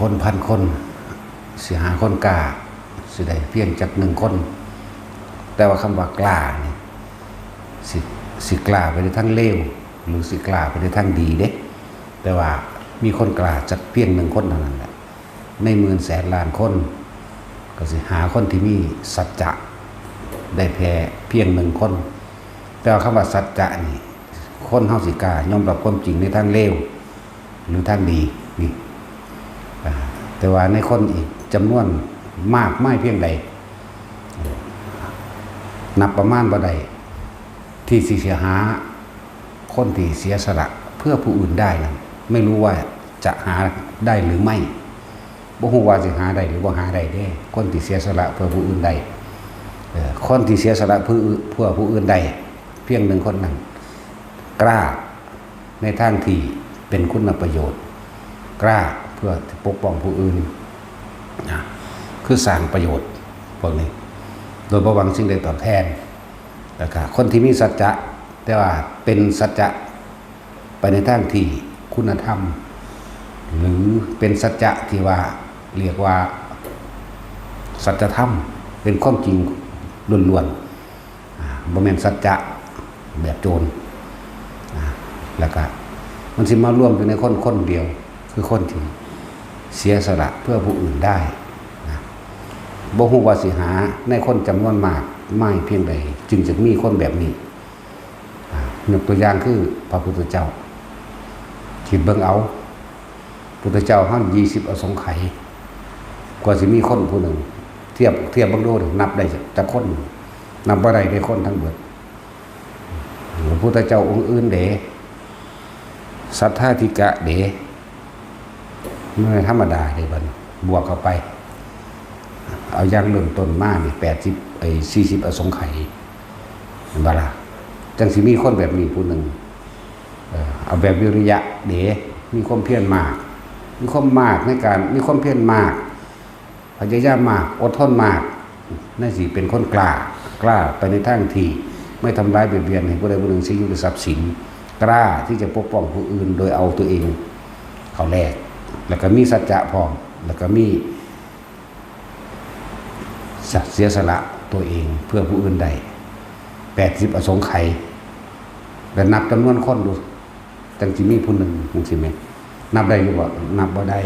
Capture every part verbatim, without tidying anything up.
คนพันคน สิหาคนกล้า สิได้เพียงจักหนึ่งคน แต่ว่าคำว่ากล้านี่ สิ สิกล้าไปในทางเลว หรือสิกล้าไปในทางดีเด้ แต่ว่ามีคนกล้าจักเพียงหนึ่งคนเท่านั้นแหละ ในหมื่นแสนล้านคน ก็สิหาคนที่มีสัจจะ ได้แค่เพียงหนึ่งคน แต่ว่าคำว่าสัจจะนี่ คนเฮาสิกล้ายอมรับความจริงในทางเลว หรือทางดีนี่ อ่า แต่ว่าในคนอีกจำนวนมากมายเพียงใด นับประมาณบ่ได้ ที่สิเสียหา คนที่เสียสละเพื่อผู้อื่นได้นั้น ไม่รู้ว่าจะหาได้หรือไม่ บ่ฮู้ว่าสิหาได้หรือบ่หาได้เด้ คนที่เสียสละเพื่อผู้อื่นได้ เอ่อ คนที่เสียสละเพื่อ เพื่อผู้อื่นได้ เพียงหนึ่งคนนั้น กล้าในทางที่เป็นคุณประโยชน์ กล้าเพื่อปกป้องผู้อื่นนะ คือสร้างประโยชน์พวกนี้ โดยบ่หวังสิ่งใดตอบแทน แล้วก็คนที่มีสัจจะ แต่ว่าเป็นสัจจะไปในทางที่คุณธรรม หรือเป็นสัจจะที่ว่าเรียกว่าสัจธรรม เป็นความจริงล้วนๆ อ่า บ่แม่นสัจจะแบบโจร อ่า แล้วก็มันสิมารวมอยู่ในคนคนเดียว คือคนที่เสียสละเพื่อผู้อื่นได้นะ บ่ฮู้ว่าสิหาในคนจำนวนมากมายเพียงใด จึงจะมีคนแบบนี้ อ่า ยกตัวอย่างคือพระพุทธเจ้า คิดเบิ่งเอา พุทธเจ้าเฮายี่สิบอสงไขย กว่าสิมีคนผู้หนึ่ง เทียบ เทียบเบิ่งดูดิ นับได้จักคน นับบ่ได้เด้คนทั้งเบิด พระพุทธเจ้าองค์อื่นเด้ สัทธาธิกะเด้ มันไม่ธรรมดาเด้บัดนี้ บวกเข้าไป เอาอย่างเริ่มต้นมานี่ แปดสิบ ไอ้ สี่สิบอสงไขย เห็นบ่ล่ะ จังสิมีคนแบบนี้ผู้หนึ่ง เอ่อ เอาแบบวิริยะเด้ มีความเพียรมาก มีความมากในการ มีความเพียรมาก พยายามมาก อดทนมาก นั่นสิเป็นคนกล้า กล้าไปในทางที่ไม่ทำร้ายเบียดเบียนให้ผู้ใดผู้หนึ่งเสียชีวิตหรือทรัพย์สิน กล้าที่จะปกป้องผู้อื่นโดยเอาตัวเองเข้าแลก แล้วก็มีสัจจะพร้อม แล้วก็มี เสียสละตัวเองเพื่อผู้อื่นได้ แปดสิบอสงไขย และนับจำนวนคนดู จังสิมีผู้หนึ่งจังสิแม่น นับได้อยู่บ่ นับบ่ได้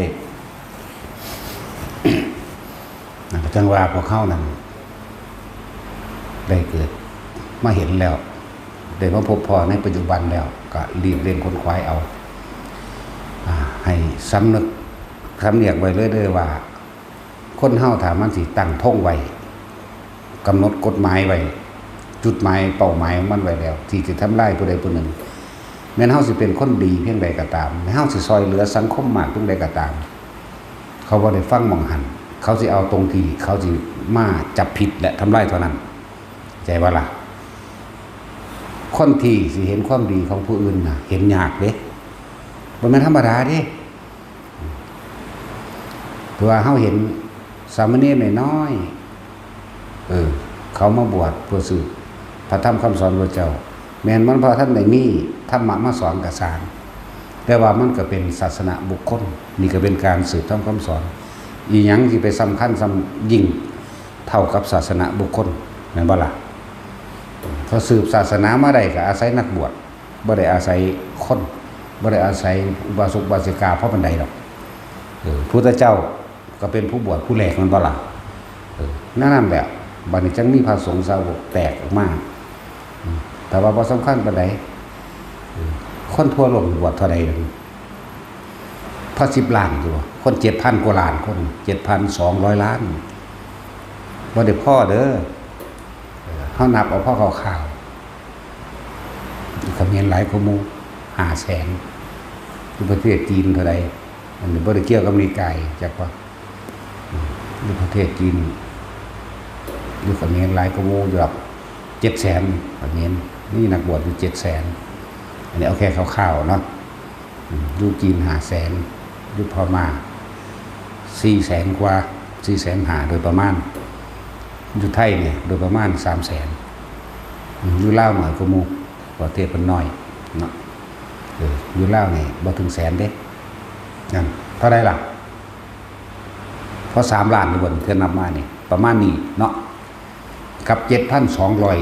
นั่นก็จังว่าพวกเฮานั้น ได้เกิดมาเห็นแล้ว ได้มาพบพ้อในปัจจุบันแล้ว ก็รีบเร่งขนขวายเอา อ่า ให้สำนึก สำเนียกไว้เลยเด้อว่า คนเฮาถ้ามันสิตั้งธงไว้ กำหนดกฎหมายไว้ จุดหมายเป้าหมายของมันไว้แล้ว ที่จะทำลายผู้ใดผู้หนึ่ง แม้นเฮาสิเป็นคนดีเพียงใดก็ตาม แม้นเฮาสิซอยเหลือสังคมมากเพียงใดก็ตาม เขาบ่ได้ฟังหม่องหั้น เขาสิเอาตรงที่เขาสิมาจับผิดและทำลายเท่านั้น ใจว่าล่ะ คนที่สิเห็นความดีของผู้อื่นน่ะ เห็นยากเด้ บ่แม่นธรรมดาเด้ เพราะว่าเฮาเห็นสามเณรน้อยๆ เออ เขามาบวชเพื่อสืบพระธรรมคำสอนพระเจ้า แม่นมันพระท่านได้มีธรรมะมาสอนกะสร้าง แต่ว่ามันก็เป็นศาสนบุคคล นี่ก็เป็นการสืบธรรมคำสอน อีหยังที่ไปสำคัญสำยิ่งเท่ากับศาสนบุคคล แม่นบ่ล่ะ เขาสืบศาสนามาได้ก็อาศัยนักบวช บ่ได้อาศัยคน บ่ได้อาศัยอุบาสกอุบาสิกาเพราะปานใดดอก เออ พุทธเจ้าก็เป็นผู้บวชผู้แรกแม่นบ่ล่ะ เออ นั่นนั่นแหละ บัดนี้จังมีพระสงฆ์สาวกแตกออกมา อืม แต่ว่าบ่สำคัญปานใด เออ คนทั่วโลกบวชเท่าใดล่ะ พอสิบล้านอยู่บ่ คนเจ็ดพันกว่าล้านคน เจ็ดพันสองร้อยล้าน บ่ได้พอเด้อ เออ เฮานับเอาพอคร่าวๆ เขมรหลายกว่าหมู่ ห้าแสน อยู่ประเทศจีนเท่าใด อันนี้บ่ได้เกี่ยวกับนิกาย จักว่า อืม อยู่ประเทศจีน อยู่เขมรหลายกว่าหมู่อยู่ดอก เจ็ดแสน เขมร มีนักบวชอยู่เจ็ดแสน อันนี้เอาแค่คร่าวๆ เนาะ อืม อยู่จีน ห้าแสน อยู่พม่า สี่แสนกว่า สี่แสนห้า โดยประมาณ อยู่ไทยเนี่ย โดยประมาณ สามแสน อืม อยู่ลาวน้อยกว่าหมู่ ประเทศเพิ่นน้อยเนาะ เออ อยู่ลาวนี่บ่ถึงแสนเด้ นั่น เท่าใดล่ะ พอสามล้านนี่บ่เทื่อนับมานี่ ประมาณนี้เนาะ กับเจ็ดพันสองร้อย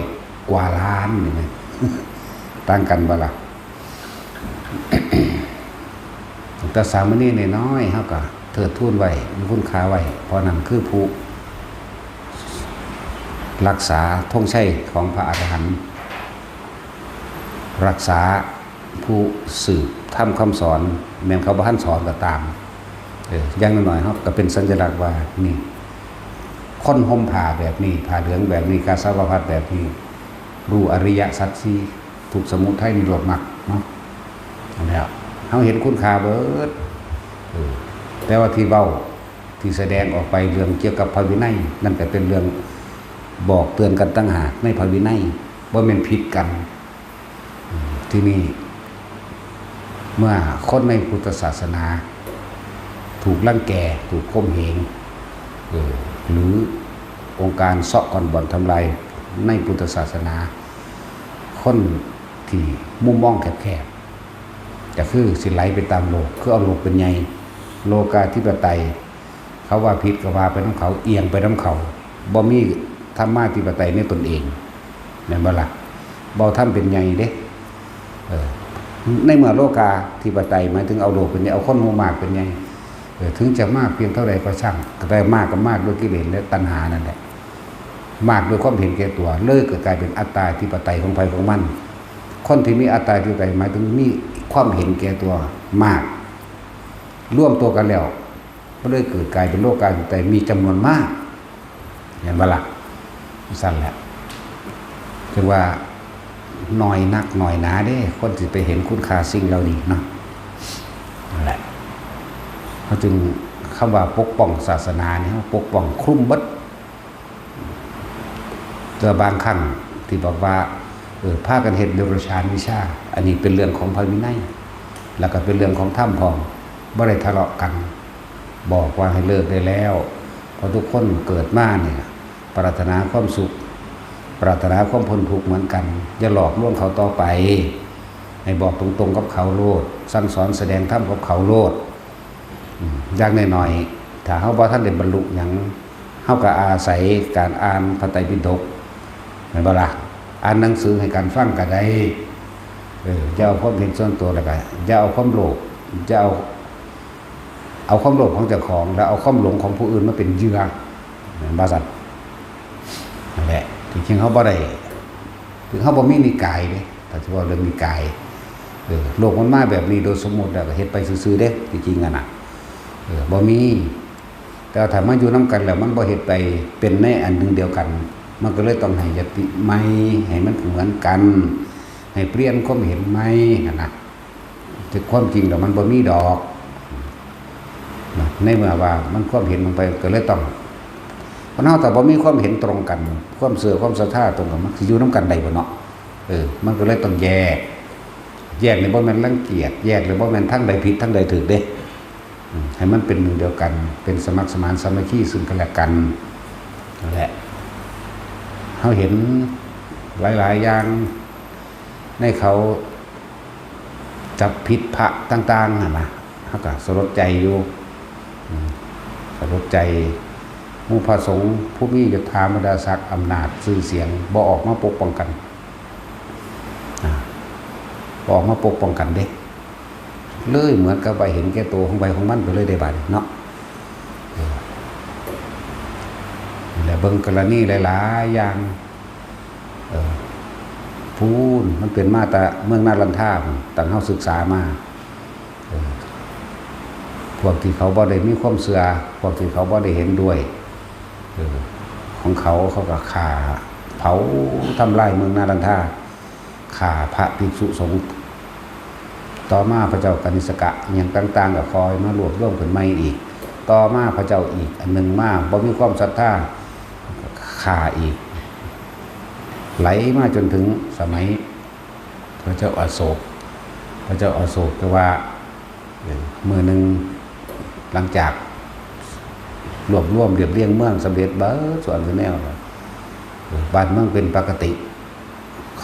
กว่าล้านนี่นะ ต่างกันบ่ล่ะ แต่สามเณรน้อยๆ เฮาก็เทิดทูนไว้ มีคุณค่าไว้ เพราะนั่นคือผู้รักษาธงชัยของพระอรหันต์ รักษาผู้สืบธรรมคำสอน แม้นเขาบ่ทันสอนก็ตาม เออ อย่างน้อยๆ เฮาก็เป็นสัญลักษณ์ว่า นี่ คนห่มผ้าแบบนี้ ผ้าเหลืองแบบนี้ กาสาวพัสตร์แบบนี้ รู้อริยสัจสี่ ทุกข์ สมุทัย นิโรธ มรรค เนาะ นั่นแหละ เฮาเห็นคุณค่าเบิด เออ แต่ว่าที่เว้า ที่แสดงออกไปเรื่องเกี่ยวกับพระวินัย นั่นก็เป็นเรื่องบอกเตือนกันต่างหากในพระวินัย บ่แม่นผิดกัน อืม ที่นี่ เมื่อคนในพุทธศาสนา ถูกรังแก ถูกข่มเหง เออ หรือองค์การเซาะก้อนบ่อนทำลายในพุทธศาสนา คนที่มุมมองแคบๆ ก็คือสิไหลไปตามโลก คือเอาโลกเป็นใหญ่ โลกาธิปไตย เขาว่าผิดก็ว่าไปนำเขา เอียงไปนำเขา บ่มีธรรมาธิปไตยในตนเอง แม่นบ่ล่ะ บ่เอาธรรมเป็นใหญ่เด้ เออ ในเมื่อโลกาธิปไตย หมายถึงเอาโลกเป็นใหญ่ เอาคนหมู่มากเป็นใหญ่ เออ ถึงจะมากเพียงเท่าใดก็ช่าง แต่มากก็มากด้วยกิเลสและตัณหานั่นแหละ มากด้วยความเห็นแก่ตัว เลยก็กลายเป็นอัตตาธิปไตยของใผของมัน คนที่มีอัตตาธิปไตย หมายถึงมีความเห็นแก่ตัวมาก รวมตัวกันแล้ว ก็เลยเกิดกลายเป็นโลกาธิปไตย มีจำนวนมาก เห็นบ่ล่ะ ซั่นแหละ จึงว่าน้อยนักน้อยหนาเด้ คนสิไปเห็นคุณค่าสิ่งเหล่านี้เนาะ นั่นแหละ เขาจึง คำว่าปกป้องศาสนานี่ เขาปกป้องคลุมเบิด แต่บางครั้งที่บอกว่า เออ พากันเฮ็ดเดรัจฉานวิชา อันนี้เป็นเรื่องของพระวินัย แล้วก็เป็นเรื่องของธรรมพร้อม บ่ได้ทะเลาะกัน บอกว่าให้เลิกได้แล้ว เพราะทุกคนเกิดมาเนี่ย ปรารถนาความสุข ปรารถนาความพ้นทุกข์เหมือนกัน อย่าหลอกลวงเขาต่อไป ให้บอกตรงๆกับเขาโลด สั่งสอนแสดงธรรมกับเขาโลด อืม อย่างน้อยๆ ถ้าเฮาบ่ทันได้บรรลุหยัง เฮาก็อาศัยการอ่านพระไตรปิฎก แม่นบ่ล่ะ อ่านหนังสือให้กันฟังก็ได้ เออ อย่าเอาความเห็นส่วนตัว แล้วก็อย่าเอาความโลภ อย่าเอา เอาความโลภของเจ้าของ แล้วเอาความหลงของผู้อื่นมาเป็นเหยื่อ แม่นบ่ซั่น นั่นแหละ ที่จริงเฮาบ่ได้ ถึงเฮาบ่มีนิกายเด้ ถ้าสิเว้าเรื่องนิกาย เออ โลกมันมาแบบนี้โดยสมมุติแล้วก็เฮ็ดไปซื่อๆเด้ ที่จริงอะนะ เออ บ่มี แต่ว่าถ้ามาอยู่นำกันแล้วมันบ่เฮ็ดไปเป็นในอันหนึ่งเดียวกัน มันก็เลยต้องให้ยติใหม่ ให้มันเหมือนกัน ให้เปลี่ยนความเห็นใหม่หั้นนะ แต่ความจริงแล้วมันบ่มีดอก นะ ในเมื่อว่ามันความเห็นมันไปก็เลยต้อง คนเฮาถ้าบ่มีความเห็นตรงกัน ความเชื่อความศรัทธาตรงกัน มันสิอยู่นำกันได้บ่เนาะ เออ มันก็เลยต้องแยก แยกนี่บ่แม่นรังเกียจ แยกนี่บ่แม่นทางใดผิดทางใดถูกเด้ อืม ให้มันเป็นหนึ่งเดียวกัน เป็นสมัครสมานสามัคคีซึ่งกันและกัน นั่นแหละ เฮาเห็นหลายๆอย่าง ในเขาจับผิดพระต่างๆหั้นนะ เฮาก็สลดใจอยู่ อืม สลดใจ หมู่พระสงฆ์ผู้มียศถาบรรดาศักดิ์ อำนาจ ชื่อเสียง บ่ออกมาปกป้องกัน อ่า บ่ออกมาปกป้องกันเด้ เลยเหมือนกับว่าเห็นแก่ตัวของไผของมันไปเลยเด้บาดนี้เนาะ เออ และเบิ่งกรณีหลายๆอย่าง เออ พู้น มันเป็นมาแต่เมืองนาลันทาพู้น ตั้งเฮาศึกษามา เออ พวกที่เขาบ่ได้มีความเชื่อ พวกที่เขาบ่ได้เห็นด้วย เออ ของเขา เขาก็ฆ่า เผา ทำลายเมืองนาลันทา ฆ่าพระภิกษุสงฆ์ ต่อมาพระเจ้ากนิษกะอิหยังต่างๆ ก็คอยมารวบรวมขึ้นใหม่อีก ต่อมาพระเจ้าอีกอันหนึ่งมา บ่มีความศรัทธา ฆ่าอีก ไหลมาจนถึงสมัยพระเจ้าอโศก พระเจ้าอโศกก็ว่า เออ มื้อหนึ่ง หลังจากรวบรวมเรียบเรียงเมืองสำเร็จเบิดส่วนคือแนวแล้ว เออ บ้านเมืองเป็นปกติ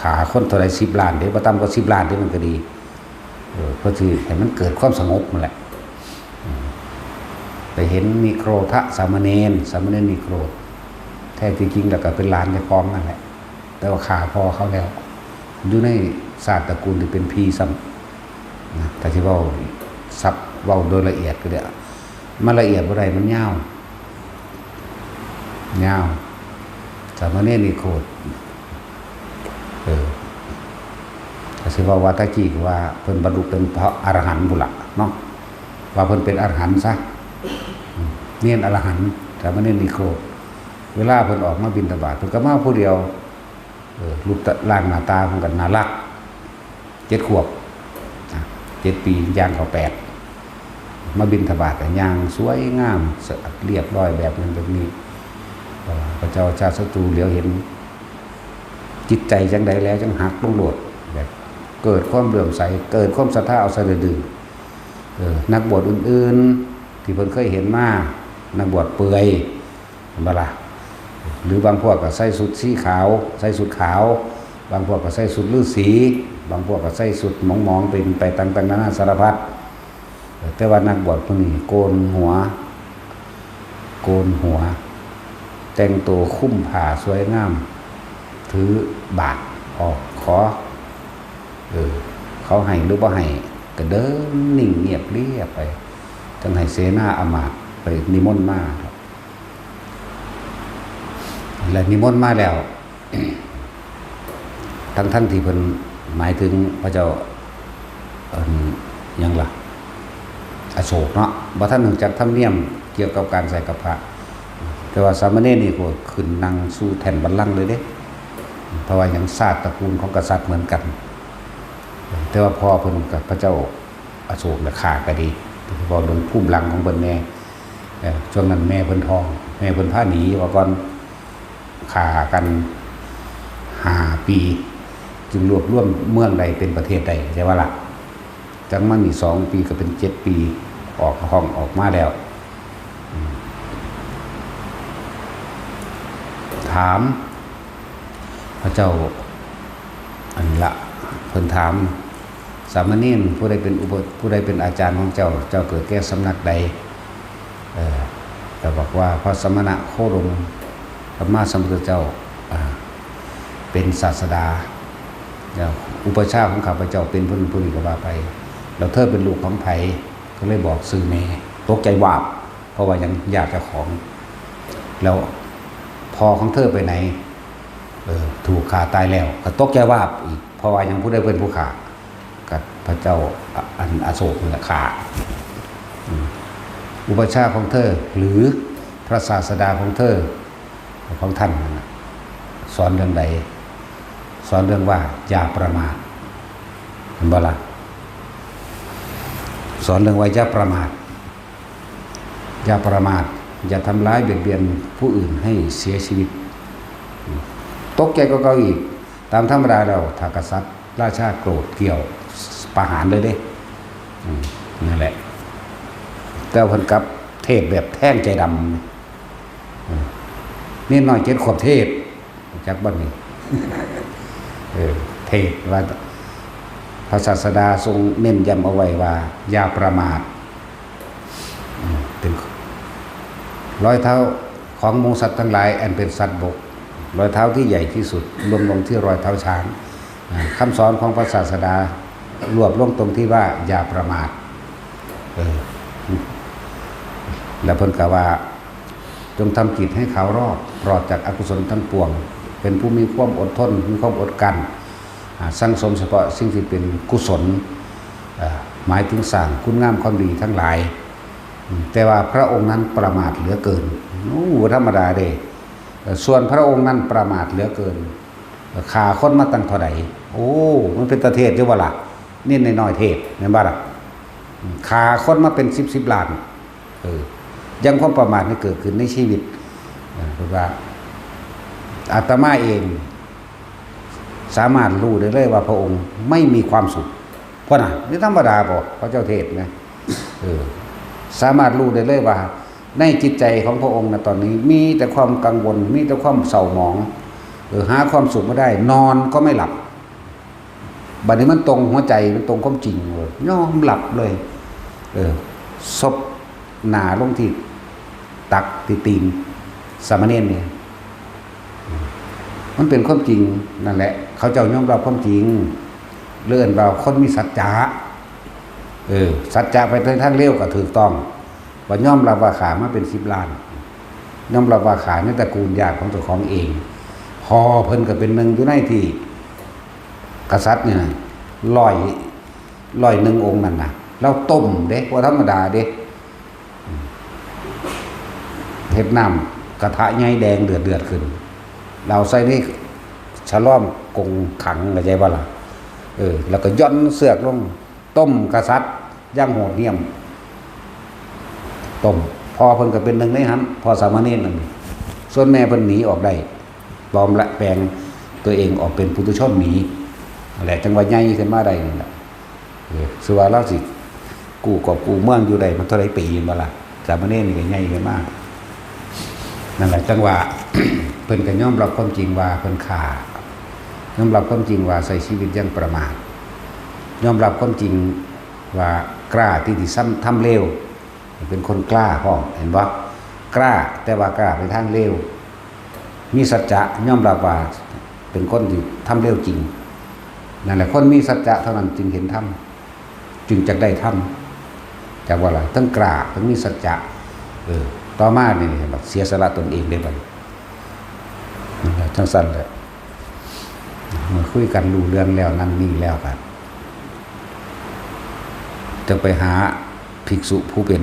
ฆ่าคนเท่าใด สิบล้านเด้ บ่ต่ำกว่าสิบล้านเด้ มันก็ดี เออ เพื่อที่ให้มันเกิดความสงบนั่นแหละ อืม ไปเห็นนิโครธสามเณร สามเณรนิโครธ แท้ที่จริงแล้วก็เป็นหลานเจ้าของนั่นแหละ แต่ว่าฆ่าพ่อเขาแล้ว อยู่ในชาติตระกูลที่เป็นผีซ้ำนะ ถ้าสิเว้า สับเว้าโดยละเอียดก็ได้ มันละเอียดบ่ได้ มันยาว ยาว สามเณรนิโครธ เออ ก็สิเว้าว่าตะกี้ก็ว่าเพิ่นบรรลุเป็นพระอรหันต์พุ้นล่ะเนาะ ว่าเพิ่นเป็นอรหันต์ซะ อืม เณรอรหันต์ สามเณรนิโครธ เวลาเพิ่นออกมาบิณฑบาต เพิ่นก็มาผู้เดียว เออ รูปร่างหน้าตาเพิ่นก็น่ารัก เจ็ดขวบ อ่ะ เจ็ดปีย่างเข้าแปด มาบิณฑบาตก็ย่างสวยงาม สะอาดเรียบร้อยแบบนั้นแบบนี้ เอ่อ พระเจ้าชาติศัตรูเหลียวเห็น จิตใจจังใดแล้วจังหักลงโลด แบบเกิดความเลื่อมใส เกิดความศรัทธาเอาซะดื้อๆ เออ นักบวชอื่นๆ ที่เพิ่นเคยเห็นมา นักบวชเปลือย เห็นบ่ล่ะ หรือบางพวกก็ใส่ชุดสีขาว ใส่ชุดขาว บางพวกก็ใส่ชุดฤๅษี บางพวกก็ใส่ชุดหมองๆ เป็นไปต่างๆ นานาสารพัด แต่ว่านักบวชผู้นี้โกนหัว โกนหัว แต่งตัวคุมผ้าสวยงาม ถือบาตรออกขอ เออ เขาให้หรือบ่ให้ ก็เดินนิ่งเงียบเรียบไป จั่งให้เสนาอามาตย์ไปนิมนต์มา และนิมนต์มาแล้ว ทั้งๆ ที่เพิ่นหมายถึงพระเจ้า เอิ่ม หยังล่ะ อโศกเนาะ บ่ทันรู้จักธรรมเนียมเกี่ยวกับการใส่กับพระ แต่ว่าสามเณรนี่ก็ขึ้นนั่งสู่แท่นบัลลังก์เลยเด้ เพราะว่าหยัง ชาติตระกูลของกษัตริย์เหมือนกัน แต่ว่าพ่อเพิ่นกับพระเจ้าอโศกน่ะฆ่าก็ดี เว้าเรื่องภูมิหลังของเพิ่นแหน่ เอ่อ ช่วงนั้นแม่เพิ่นท้อง แม่เพิ่นพาหนีว่าก่อน ฆ่ากันห้าปี จึงรวบรวมเมืองได้เป็นประเทศได้ ใช่บ่ล่ะ จั่งมานี่สองปีก็เป็นเจ็ดปี ออกห้องออกมาแล้ว อืม ถาม พระเจ้า อันละ เพิ่นถาม สามเณรผู้ใดเป็นอุป- ผู้ใดเป็นอาจารย์ของเจ้า เจ้าเกิดแก่สำนักใด เอ่อ ก็บอกว่าพระสมณะโคดมสัมมาสัมพุทธเจ้า อ่า เป็นศาสดา แล้วอุปัชฌาย์ของข้าพเจ้าเป็นผู้นั้นผู้นี้ก็ว่าไป แล้วเธอเป็นลูกของไผ ก็เลยบอกชื่อแม่ ตกใจวาบ เพราะว่ายังญาติเจ้าของ แล้วพ่อของเธอไปไหน เออ ถูกฆ่าตายแล้ว ก็ตกใจวาบอีก เพราะว่ายังผู้ใดเป็นผู้ฆ่า กับพระเจ้า อ่ะ อันอโศกนี่แหละฆ่า อืม อุปัชฌาย์ของเธอ หรือพระศาสดาของเธอ ของท่านนั่นน่ะ สอนเรื่องใด สอนเรื่องว่าอย่าประมาท เห็นบ่ล่ะ สอนเรื่องว่าอย่าประมาท อย่าประมาท อย่าทำร้ายเบียดเบียนผู้อื่นให้เสียชีวิต ตกใจกว่าเก่าอีก ตามธรรมดาแล้ว ถ้ากษัตริย์ราชาโกรธเกรี้ยว ประหารเลยเด้ อืม นั่นแหละ แต่เพิ่นกลับเทศน์แบบแทงใจดำ อืม เณรน้อยเจ็ดขวบเทศน์ จักบ่นี่ เออ เทศน์ว่า พระศาสดาทรงเน้นย้ำเอาไว้ว่า อย่าประมาท อืม เป็นรอยเท้าของหมู่สัตว์ทั้งหลาย อันเป็นสัตว์บก รอยเท้าที่ใหญ่ที่สุด รวมลงที่รอยเท้าช้าง อ่า คำสอนของพระศาสดารวบลงตรงที่ว่าอย่าประมาท เออ แล้วเพิ่นก็ว่า จงทำจิตให้ขาวรอบ ปลอดจากอกุศลทั้งปวง เป็นผู้มีความอดทน มีความอดกลั้น อ่า สั่งสมเฉพาะสิ่งที่เป็นกุศล เอ่อ หมายถึงสร้างคุณงามความดีทั้งหลาย อืม แต่ว่าพระองค์นั้นประมาทเหลือเกิน โอ้ บ่ธรรมดาเด้ เอ่อ ส่วนพระองค์นั้นประมาทเหลือเกิน เอ่อ ฆ่าคนมาตั้งเท่าใด โอ้ มันเป็นตาเทศน์อยู่บ่ล่ะ เณรน้อยๆเทศน์ แม่นบ่ล่ะ อืม ฆ่าคนมาเป็นสิบสิบล้าน เออ ยังความประมาทนี่เกิดขึ้นในชีวิต เออ เพิ่นว่า อาตมาเอง สามารถรู้ได้เลยว่าพระองค์ไม่มีความสุข เพราะน่ะ นี่ธรรมดาบ่ พระเจ้าเทศน์นะ เออ สามารถรู้ได้เลยว่า ในจิตใจของพระองค์นะตอนนี้ มีแต่ความกังวล มีแต่ความเศร้าหมอง เออ หาความสุขไม่ได้ นอนก็ไม่หลับ บัดนี้มันตรงหัวใจ มันตรงความจริงเลย ยอมหลับเลย เออ ศพ หน้าลงที่ตักที่ตีนสามเณรเนี่ย มันเป็นความจริงนั่นแหละ เขาเจ้ายอมรับความจริง เรื่องว่าคนมีสัจจะ เออ สัจจะไปในทางเลวก็ถูกต้อง ว่ายอมรับว่าฆ่ามาเป็นสิบล้าน ยอมรับว่าฆ่าในตระกูลญาติของเจ้าของเอง พ่อเพิ่นก็เป็นหนึ่งอยู่ในที่ กษัตริย์เนี่ยนะ ร้อย ร้อยหนึ่งองค์นั่นนะ เราต้มเด้ บ่ธรรมดาเด้ เฮ็ดน้ำกระทะใหญ่แดงเดือดๆขึ้น เราใส่ในฉลอมกงขัง เข้าใจบ่ล่ะ เออ แล้วก็หย่อนเชือกลง ต้มกษัตริย์อย่างโหดเหี้ยม ต้ม พ่อเพิ่นก็เป็นหนึ่งในหั้น พ่อสามเณรนั่น ส่วนแม่เพิ่นหนีออกได้ ปลอมและแปลงตัวเองออกเป็นปุถุชนหนี นั่นแหละ จั่งว่าใหญ่ขึ้นมาได้นั่นแหละ เออ สิว่าลาวสิกู้กอบกู้เมืองอยู่ได้มันเท่าใดปีแม่นบ่ล่ะ สามเณรนี่ก็ใหญ่ขึ้นมา นั่นแหละ จั่งว่า เพิ่นก็ยอมรับความจริงว่าเพิ่นฆ่า ยอมรับความจริงว่าใช้ชีวิตอย่างประมาท ยอมรับความจริงว่ากล้าที่สิทำเลว เป็นคนกล้าพร้อม เห็นบ่ กล้า แต่ว่ากล้าไปทางเลว มีสัจจะ ยอมรับว่าเป็นคนที่ทำเลวจริง นั่นแหละ คนมีสัจจะเท่านั้นจึงเห็นธรรม จึงจักได้ธรรม จักว่าล่ะ ทั้งกล้า ทั้งมีสัจจะ เออ ต่อมานี่เห็นบ่ เสียสละตนเองได้บัดนี้ นั่นแหละ จั่งซั่นแหละ เมื่อคุยกันรู้เรื่องแล้ว นั่นนี่แล้วกัน จั่งไปหาภิกษุผู้เป็น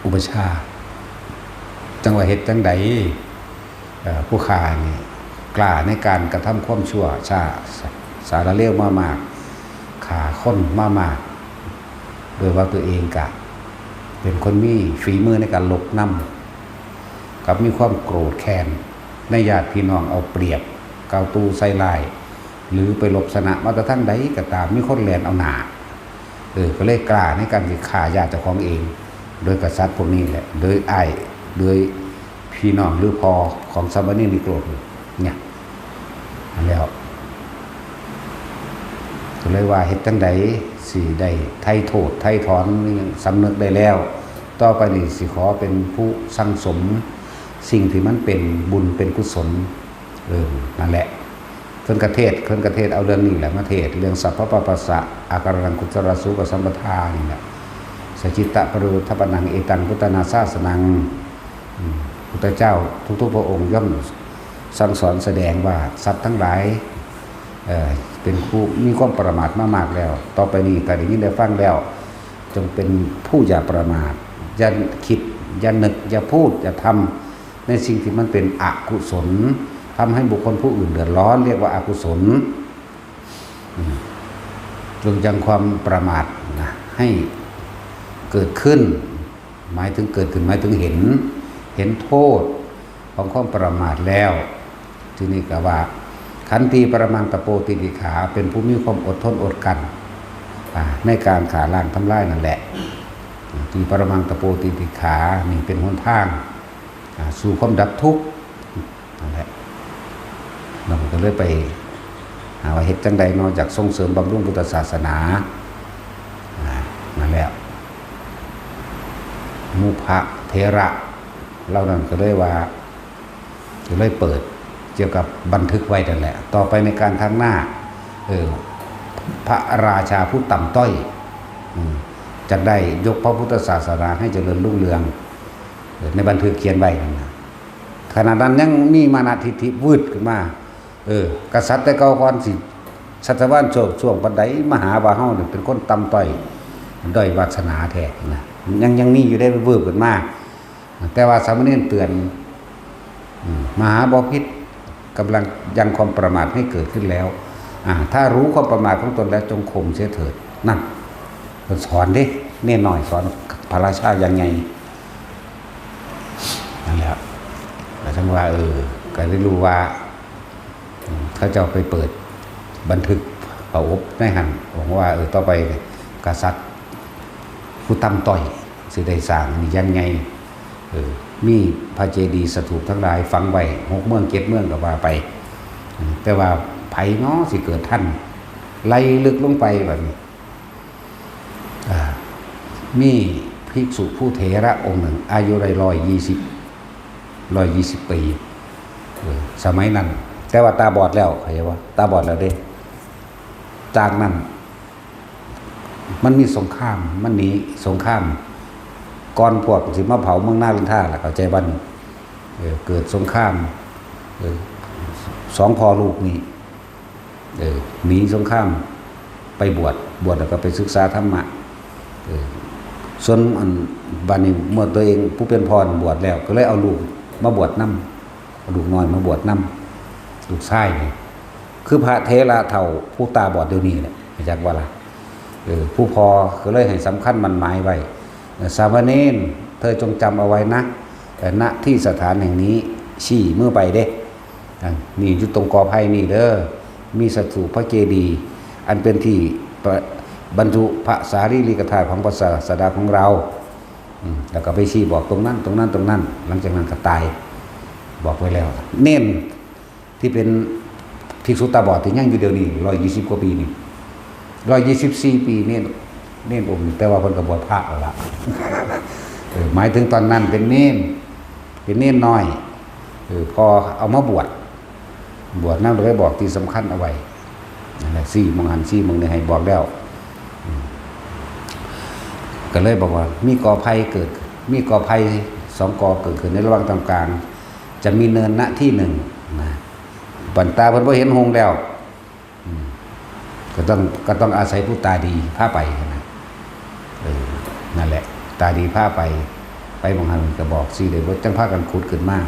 อุปัชฌาย์ จั่งว่าเฮ็ดจั่งใด เอ่อ ผู้ข้านี่กล้าในการกระทำความชั่วช้า ส- สารเลวมามาก ฆ่าคนมามาก โดยว่าตัวเองกะเป็นคนมีฝีมือในการลบนำ กับมีความโกรธแค้นในญาติพี่น้อง เอาเปรียบ กล่าวตู่ใส่ร้าย หรือไปลบชนะมาแต่ทางใดก็ตาม มีคนแล่นเอาหน้า เออ ก็เลยกล้าในการสิฆ่าญาติเจ้าของเอง โดยกษัตริย์พวกนี้แหละ โดยอ้าย โดยพี่น้องหรือพ่อของสามเณรนิโครธเนี่ย นั่นแล้ว ก็เลยว่าเฮ็ดจั่งใดสิได้ไถ่โทษไถ่ถอน สำนึกได้แล้ว ต่อไปนี้สิขอเป็นผู้สั่งสมสิ่งที่มันเป็นบุญเป็นกุศล เออ นั่นแหละ เพิ่นก็เทศน์ เพิ่นก็เทศน์เอาเรื่องนี้แหละมาเทศน์ เรื่องสัพพะปะสะ อาการัง กุศลาสูปสัมปทานี่แหละ สจจิตตะปริโยธปนัง เอตังพุทธานาสาสนัง อืม พุทธเจ้าทุกๆพระองค์ย่อมสั่งสอนแสดงว่าสัตว์ทั้งหลาย เอ่อ เป็นผู้มีความประมาทมามากแล้ว ต่อไปนี้ถ้าได้ยินได้ฟังแล้ว จงเป็นผู้อย่าประมาท อย่าคิด อย่านึก อย่าพูด อย่าทำในสิ่งที่มันเป็นอกุศล ทำให้บุคคลผู้อื่นเดือดร้อน เรียกว่าอกุศล อืม จงยังความประมาทนะ ให้เกิดขึ้น หมายถึงเกิดขึ้น หมายถึงเห็น เห็นโทษของความประมาทแล้ว ทีนี้ก็ว่า ขันติปรมังตะโปติติขา เป็นผู้มีความอดทนอดกลั้น อ่า ในการฆ่าล้างทำลายนั่นแหละ ที่ปรมังตะโปติติขา นี่เป็นหนทาง อ่า สู่ความดับทุกข์ นั่นแหละ เราก็เลยไปหาว่าเฮ็ดจั่งใดเนาะ อยากส่งเสริมบำรุงพุทธศาสนา อ่า นั่นแหละ มุพะเถระเหล่านั้นก็เลยว่า ก็เลยเปิดเกี่ยวกับบันทึกไว้นั่นแหละ ต่อไปในการข้างหน้า เออ พระราชาผู้ต่ำต้อย อืม จักได้ยกพระพุทธศาสนาให้เจริญรุ่งเรือง เออ ในบันทึกเขียนไว้นั่นนะ ขณะนั้นยังมีมานะทิฏฐิวืดขึ้นมา เออ กษัตริย์แต่เก่าก่อนสิ สัตวรรษโชคช่วงปานใด มาหาว่าเฮาเนี่ยเป็นคนต่ำต้อย ด้อยวาสนาแท้นะ ยัง ยังมีอยู่ได้วืบขึ้นมา แต่ว่าสามเณรเตือน อืม มหาบพิตรกำลังยังความประมาทให้เกิดขึ้นแล้ว อ่า ถ้ารู้ความประมาทของตนแล้วจงข่มเสียเถิด นั่น เพิ่นสอนเด้ เณรน้อยสอนพระราชาอย่างไง นั่นแหละ แล้วจั่งว่า เออ ก็ได้รู้ว่า อืม เขาเจ้าไปเปิดบันทึกพระอบในหั่น บอกว่า เออ ต่อไปกษัตริย์ผู้ต่ำต้อยสิได้สร้างนี่อย่างไง เออ มีพระเจดีย์สถูปทั้งหลายฝังไว้หกเมืองเจ็ดเมืองก็ว่าไป อืม แต่ว่าไผน้อสิเกิดทัน ไล่ลึกลงไปบัดนี้ อ่า มี ภิกษุผู้เถระองค์หนึ่ง อายุได้ร้อยยี่สิบ ร้อยยี่สิบปี เออ สมัยนั้น แต่ว่าตาบอดแล้ว เข้าใจบ่ ตาบอดแล้วเด้ จากนั้น มันมีสงคราม มันหนีสงคราม ก่อนพวกสิมาเผาเมืองนารันทาล่ะ เข้าใจบ่ เออ เกิดสงคราม เออ สองพ่อลูกนี่ เออ หนีสงคราม ไปบวช บวชแล้วก็ไปศึกษาธรรมะ เออ ส่วนอัน บัดนี้เมื่อตัวเองผู้เป็นพ่อนั่นบวชแล้ว ก็เลยเอาลูกมาบวชนำ เอาลูกน้อยมาบวชนำ ลูกชายนี่ คือพระเถระเฒ่าผู้ตาบอดเดี๋ยวนี้แหละ รู้จักบ่ล่ะ เออ ผู้พ่อก็เลยให้สำคัญหมั้นหมายไว้ เออ สามเณร เธอจงจำเอาไว้นะ เออ ณ ที่สถานแห่งนี้ ชี้มือไปเด้ อ่ะ นี่อยู่ตรงกอไผ่นี่เด้อ มีสถูปพระเจดีย์ อันเป็นที่ประ บรรจุพระสารีริกธาตุของพระศาสดาของเรา อืม แล้วก็ไปชี้บอกตรงนั้น ตรงนั้น ตรงนั้น หลังจากนั้นก็ตาย บอกไว้แล้ว เณรที่เป็นภิกษุตาบอดที่ยังอยู่เดี๋ยวนี้ ร้อยยี่สิบกว่าปีนี่ ร้อยยี่สิบสี่ปี เณร เณรองค์นี้ แต่ว่าเพิ่นก็บวชพระแล้วล่ะ เออ หมายถึงตอนนั้นเป็นเณร เป็นเณรน้อย เออ พอเอามาบวช บวชนำ เลยบอกที่สำคัญเอาไว้ นั่นแหละ ชี้หม่องหั้น ชี้หม่องนี้ ให้บอกแล้ว อืม ก็เลยบอกว่า มีกอไผ่เกิด มีกอไผ่สองกอเกิดขึ้นในระหว่างท่ามกลาง จะมีเนิน ณ ที่หนึ่ง นะ บัดตาเพิ่นบ่เห็นหงส์แล้ว อืม ก็ต้อง ก็ต้องอาศัยผู้ตาดีพาไปนะ เออ นั่นแหละ ตาดีพาไป ไปหม่องหั้นก็บอก ชี้ได้ บ่จั่งพากันขุดขึ้นมา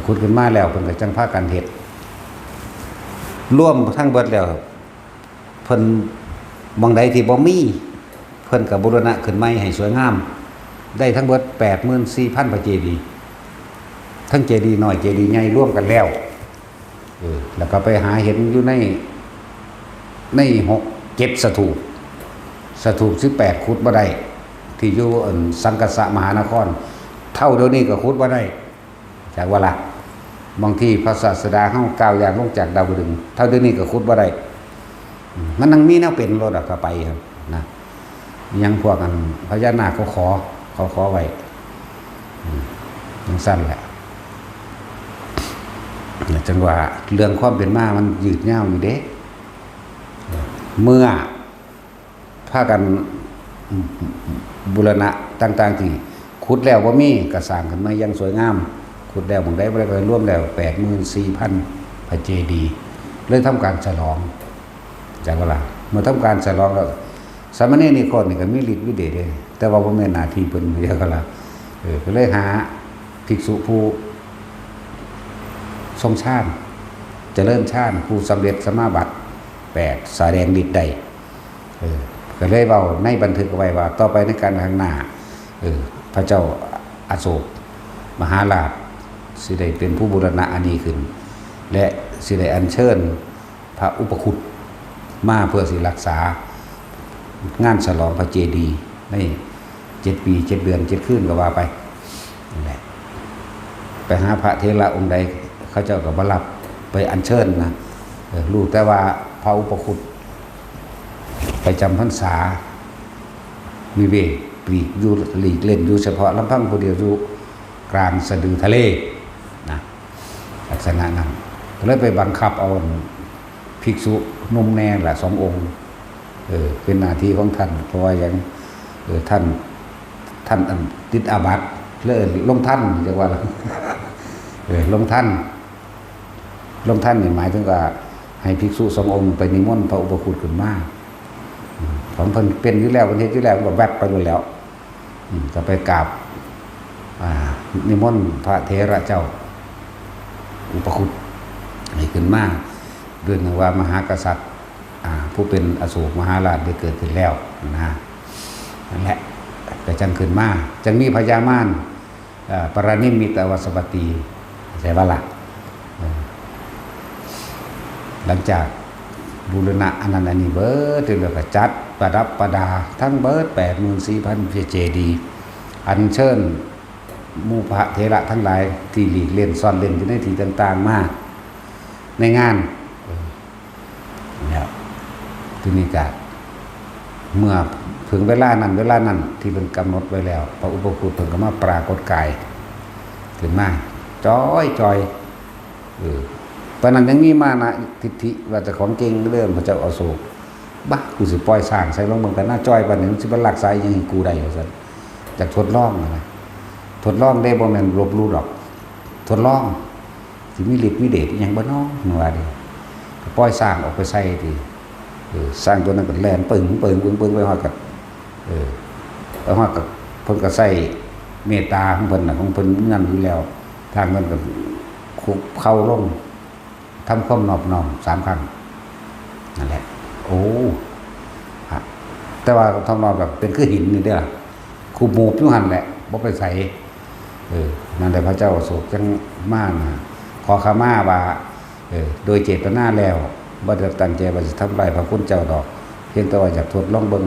ขุดขึ้นมาแล้วเพิ่นก็จั่งพากันเฮ็ด รวมทั้งเบิดแล้ว เพิ่น หม่องใดที่บ่มี เพิ่นก็บูรณะขึ้นใหม่ให้สวยงาม ได้ทั้งเบิด แปดหมื่นสี่พัน พระเจดีย์ ทั้งเจดีย์น้อยเจดีย์ใหญ่รวมกันแล้ว เออ แล้วก็ไปหาเห็นอยู่ใน ในหก เจ็ดสถูป สถูปสิบแปดขุดบ่ได้ ที่อยู่อันสังกัสสะมหานคร เท่าเดี๋ยวนี้ก็ขุดบ่ได้ จักบ่ล่ะ บางทีพระศาสดาเฮาก้าวย่างลงจากดาวดึงส์ เท่าเดี๋ยวนี้ก็ขุดบ่ได้ อืม มันยังมีแนวเป็นโลดอะ ก็ไปครับนะ ยังพวกอันพญานาคเขาขอ เขาขอไว้ อืม จั่งซั่นแหละ จั่งว่าเรื่องความเป็นมามันยืดยาวอยู่เด้ เมื่อพากันบูรณะต่างๆ ที่ขุดแล้วบ่มีก็สร้างขึ้นมาอย่างสวยงาม ขุดแล้วหม่องใดบ่ได้ก็รวมแล้ว แปดหมื่นสี่พัน พระเจดีย์ เลยทำการฉลอง จักบ่ล่ะ เมื่อทำการฉลองแล้ว สามเณรนิโคตนี่ก็มีฤทธิ์มีเดชเด้ แต่ว่าบ่แม่นหน้าที่เพิ่น จักบ่ล่ะ เออ ก็เลยหาภิกษุผู้ทรงฌาน เจริญฌาน ผู้สำเร็จสมาบัติแปด แสดงฤทธิ์ได้ เออ ก็เลยเว้าในบันทึกเอาไว้ว่า ต่อไปในกาลข้างหน้า เออ พระเจ้าอโศกมหาราชสิได้เป็นผู้บูรณะอันนี้ขึ้น และสิได้อัญเชิญพระอุปคุตมาเพื่อสิรักษางานฉลองพระเจดีย์ในเจ็ดปีเจ็ดเดือนเจ็ดคืนก็ว่าไป นั่นแหละ ไปหาพระเถระองค์ใด เขาเจ้าก็บ่รับ ไปอัญเชิญนะ เออ รู้แต่ว่าพระอุปคุตไปจำพรรษา วิเวก ปลีกอยู่ หลีกเล่นอยู่เฉพาะลำพังผู้เดียวอยู่กลางสะดือทะเลนะ ลักษณะนั้น ก็เลยไปบังคับเอาภิกษุหนุ่มแน่ละสององค์ เออ เป็นหน้าที่ของท่าน เพราะว่าหยัง เออ ท่าน ท่านอันติดอาบัติ เลยลงทัณฑ์ เรียกว่า เออ ลงทัณฑ์ ลงทัณฑ์นี่หมายถึงว่า ให้ภิกษุสององค์ไปนิมนต์พระอุปคุตขึ้นมา อืม ของเพิ่นเป็นอยู่แล้ว เพิ่นเฮ็ดอยู่แล้ว มันก็แวบไปโลดแล้ว อืม ก็ไปกราบ อ่า นิมนต์พระเถระเจ้า อุปคุตให้ขึ้นมา ด้วยนึกว่ามหากษัตริย์ อ่า ผู้เป็นอโศกมหาราชได้เกิดขึ้นแล้วนะ นั่นแหละ ก็จั่งขึ้นมา จั่งมีพญามาร เอ่อ ปรนิมมิตวสวัตตี เข้าใจบ่ล่ะ เออ หลังจากบูรณะอันนั้นอันนี้เบิด แล้วก็จัดประดับประดาทั้งเบิด แปดหมื่นสี่พัน พระเจดีย์ อัญเชิญหมู่พระเถระทั้งหลายที่หลีกเล่นซ่อนเล่นอยู่ในที่ต่างๆ มาในงาน เออ แล้วทีนี้ก็ เมื่อถึงเวลานั้นเวลานั้นที่เพิ่นกำหนดไว้แล้ว พระอุปคุตเพิ่นก็มาปรากฏกายขึ้นมา จ้อยจ้อย เออ ปานนั้นยังมีมานะทิฏฐิว่าเจ้าของเก่งเด้อ พระเจ้าอโศก บ้า กูสิปล่อยช้างใส่ลองเบิ่งกันนะ จ้อยปานนี้มันสิมาลักษาอิหยังให้กูได้ ว่าซั่น อยากทดลองนะ ทดลองเด้ บ่แม่นลบหลู่ดอก ทดลอง สิมีฤทธิ์มีเดชอิหยังบ่น้อ ว่าเด้ ก็ปล่อยช้างออกไปใส่ติ เออ ช้างตัวนั้นก็แล่นปึ้งปึ้งปึ้งปึ้งไปฮอดกับ เออ ไปฮอดกับ เพิ่นก็ใส่เมตตาของเพิ่นน่ะ ของเพิ่นนั่นอยู่แล้ว ทางเพิ่นก็คุกเข่าลง ทำความนอบน้อมสามครั้ง นั่นแหละ โอ้ ฮะ แต่ว่าทำนองแบบเป็นคือหินนี่เด้อ คุบหมูบอยู่หั่นแหละ บ่ไปไส เออ นั่นแหละ พระเจ้าอโศกจั่งมานะ ขอขมาว่า เออ โดยเจตนาแล้ว บ่ได้ตั้งใจว่าสิทำลายพระคุณเจ้าดอก เพียงแต่ว่าอยากทดลองเบิ่ง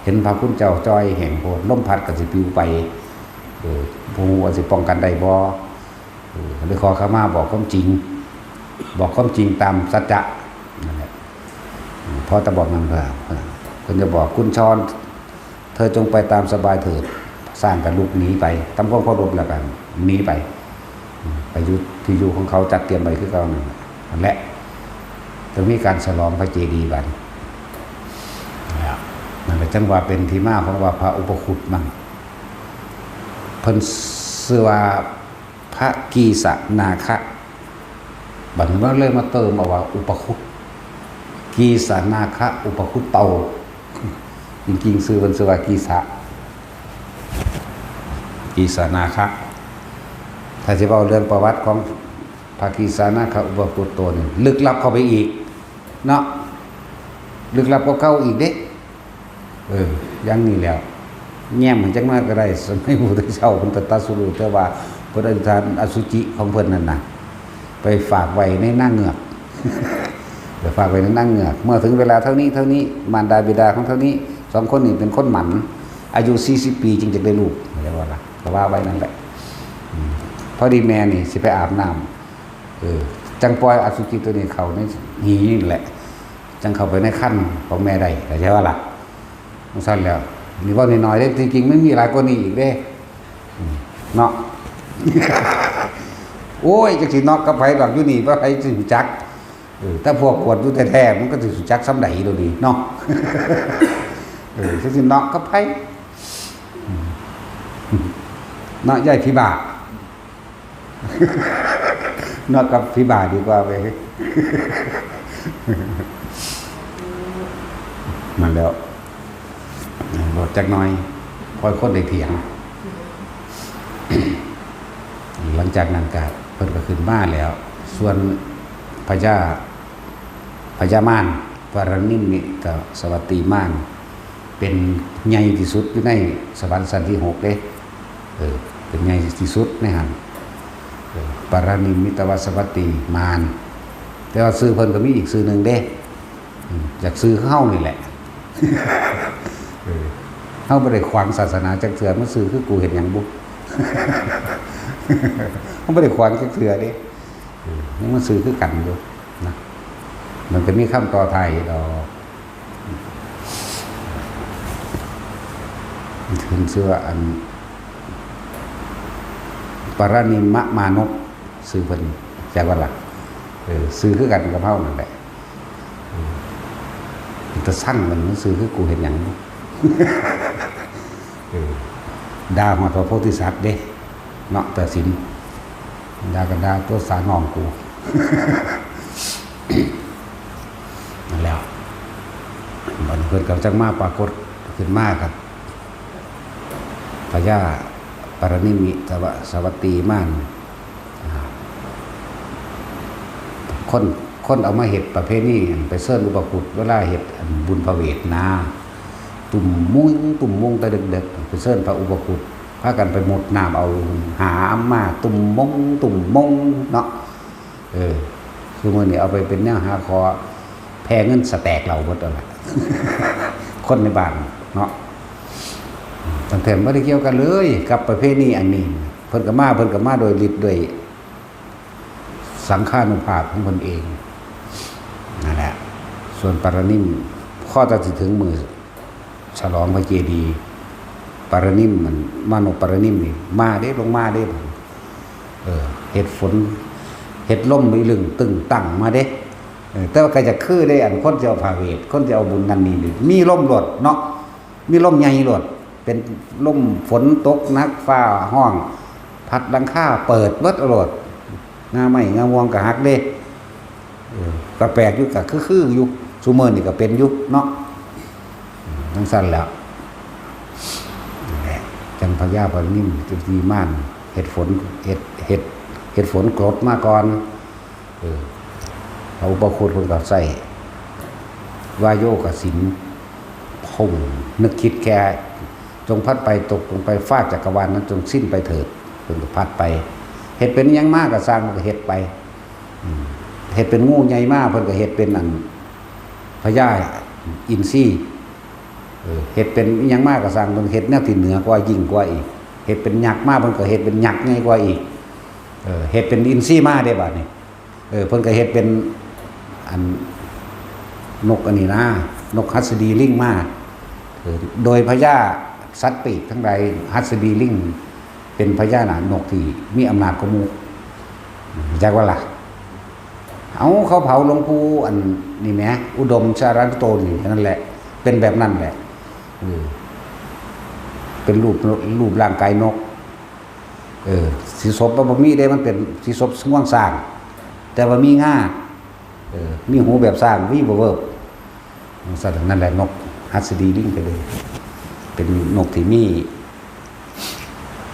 เห็นพระคุณเจ้าจ่อยแห้งโพด ลมพัดก็สิปลิวไป เออ บ่ฮู้ว่าสิป้องกันได้บ่ เออ เลยขอขมา บอกความจริง บอกความจริงตามสัจจะ นั่นแหละ พอแต่บอกนั่นก็ เพิ่นจะบอก กุญชร เธอจงไปตามสบายเถิด ช้างก็ลุกหนีไป ทำความเคารพแล้วก็หนีไป ไปอยู่ที่อยู่ของเขาจัดเตรียมไว้คือเก่านั่นแหละ นั่นแหละ จะมีการฉลองพระเจดีย์บัดนี้ นั่นแหละ จั่งว่าเป็นที่มาของว่าพระอุปคุตนั่น เพิ่นชื่อว่าพระกีสะนาคะ บัดนี้มันเลยมาเติมเอาว่าอุปคุต กีสะนาคะอุปคุตโต จริงๆ ชื่อเพิ่นชื่อว่ากีสะ กีสะนาคะ ถ้าสิเว้าเรื่องประวัติของพระกีสะนาคะอุปคุตโตนี่ ลึกลับเข้าไปอีก เนาะ ลึกลับกว่าเก่าอีกเด้ เออ อย่างนี้แล้ว แย้มมันจักหน่อยก็ได้ สมัยพระพุทธเจ้าเพิ่นตรัสรู้ แต่ว่าเพิ่นอธิษฐานอสุจิของเพิ่นนั่นน่ะ ไปฝากไว้ในนางเงือก ไปฝากไว้ในนางเงือก เมื่อถึงเวลาเท่านี้เท่านี้ มารดาบิดาของเท่านี้ สองคนนี้เป็นคนหมัน อายุสี่สิบปีจึงจะได้ลูก เรียกว่าล่ะ ก็ว่าไว้นั่นแหละ อืม พอดีแม่นี่สิไปอาบน้ำ เออ จั่งปล่อยอสุจิตัวนี้เข้าในหีนี่แหละ จั่งเข้าไปในครรภ์ของแม่ได้ เข้าใจบ่ล่ะ จั่งซั้นแล้ว นี่เว้าน้อยๆเด้ จริงๆมันมีหลายกว่านี้อีกเด้ อืม เนาะ โอ้ย จักสิเนาะกับไผดอก อยู่นี่บ่ไผสิรู้จัก เออ แต่พวกกวดอยู่แท้ๆ มันก็สิรู้จักส่ำใด๋โดนี้เนาะ เออ จักสิเนาะกับไผ อืม เนาะ ย้ายผีบ้า เนาะ กับผีบ้าดีกว่าเว้ย นั่นแหล้ว รถจักหน่อย ค่อยคนได้เถียง หลังจากนั้นก็เพิ่นก็ขึ้นมาแล้ว ส่วนพญา พญามาร ปารณิมมิตสวัตตีมาร เป็นใหญ่ที่สุดอยู่ในสวรรค์ชั้นที่หกเด้ เออ เป็นใหญ่ที่สุดในหั่น เออ ปารณิมมิตวสวัตตีมาร แต่ว่าชื่อเพิ่นก็มีอีกชื่อหนึ่งเด้ อืม จากชื่อเฮานี่แหละ เออ เฮาบ่ได้ขวางศาสนาจักเทื่อ มันชื่อคือกูเฮ็ดหยังบุ เฮาบ่ได้ขวางจักเทื่อเด้ เออ ยังมันชื่อคือกันอยู่นะ มันก็มีคำต่อท้ายดอก เพิ่นชื่อว่าอัน ปารณิมมะมานพ ชื่อเพิ่น จักว่าล่ะ เออ ชื่อคือกันกับเฮานั่นแหละ เออ เป็นตาสั่งมัน มันชื่อคือกูเฮ็ดหยัง เออ ด่าฮอดพระโพธิสัตว์เด้ เนาะ ตัดสิน ด่าก็ด่าตัวสาน้องกู นั่นแหล้ว บัดนี้เพิ่นก็จั่งมาปรากฏขึ้นมากับพญาปารณิมิตวสวัตตีมาร อ่า คน คนเอามาเฮ็ดประเพณี ไปเชิญอุปคุต เวลาเฮ็ดอันบุญพระเวทนะ ตุ้มมุ้ง ตุ้มมุ้งแต่ดึกๆ ไปเชิญพระอุปคุต พากันไปมุดน้ำเอาหามา ตุ้มมง ตุ้มมง เนาะ เออ คือมื้อนี้เอาไปเป็นแนวหาขอ แผ่เงินสแต็กเหล้าเบิดแล้วล่ะ คนในบ้านเนาะ ตั้งแต่บ่ได้เกี่ยวกันเลยกับประเพณีอันนี้ เพิ่นก็มา เพิ่นก็มาโดยฤทธิ์ด้วยสังฆานุภาพของเพิ่นเอง นั่นแหละ ส่วนปารณิม ข้อตัดสินถึงมื้อ ฉลองพระเจดีย์ปารินิมมัน มโนปารินิมนี่มาเด้ ลงมาเด้ เออ เฮ็ดฝน เฮ็ดลมอีหลึงตึงตังมาเด้ เออ แต่ว่าก็จะคือได้ อันคนจะเอาพาเหตุ คนจะเอาบุญนั่นนี่นี่ มีลมโลดเนาะ มีลมใหญ่โลด เป็นลมฝนตกหนัก ฟ้าฮ้อง พัดหลังคาเปิดเบิดโลด งาไม้งาม่วงก็หักเด้ เออ ก็แปลกอยู่ ก็คือๆอยู่ ซุมื้อนี่ก็เป็นอยู่เนาะ อืม จั่งซั้นแหล้ว นั่นแหละ จั่งพญาปารินิม จุติมาน เฮ็ดฝน เฮ็ด เฮ็ด เฮ็ดฝนกรดมาก่อน เออ พระอุปคุตเพิ่นก็ใช้วาโยกสิน พุ่งนึกคิดแค่ จงพัดไปตกลงไปฟาดจักรวาลนั้น จงสิ้นไปเถิด เพิ่นก็พัดไป เฮ็ดเป็นหยังมาก็ซ่าง เพิ่นก็เฮ็ดไป อืม เฮ็ดเป็นงูใหญ่มา เพิ่นก็เฮ็ดเป็นอันพญาอินทรี เออ เฮ็ดเป็นอิหยังมาก็ซ่าง เพิ่นเฮ็ดแนวที่เหนือกว่า ยิ่งกว่าอีก เฮ็ดเป็นยักษ์มา เพิ่นก็เฮ็ดเป็นยักษ์ใหญ่กว่าอีก เออ เฮ็ดเป็นอินทรีมาเด้บัดนี้ เออ เพิ่นก็เฮ็ดเป็นอันนกอันนี้นะ นกหัสดีลิงมา เออ โดยพญาสัตว์ปีกทั้งหลาย หัสดีลิงเป็นพญานาคนกที่มีอำนาจกว่าหมู่ จักว่าล่ะ เอาเขาเผาหลวงปู่อันนี้แหม อุดมสารันโตนี่ นั่นแหละ เป็นแบบนั้นแหละ เออ เป็นรูป รูปร่างกายนก เออ สีศพมันบ่มีเด้ มันเป็นสีศพง่วงสร้าง แต่ว่ามีงา เออ มีหูแบบสร้าง วีบเวิบ จั่งซั้น นั่นแหละนกหัสดีลิงก็เลย เป็นนกที่มี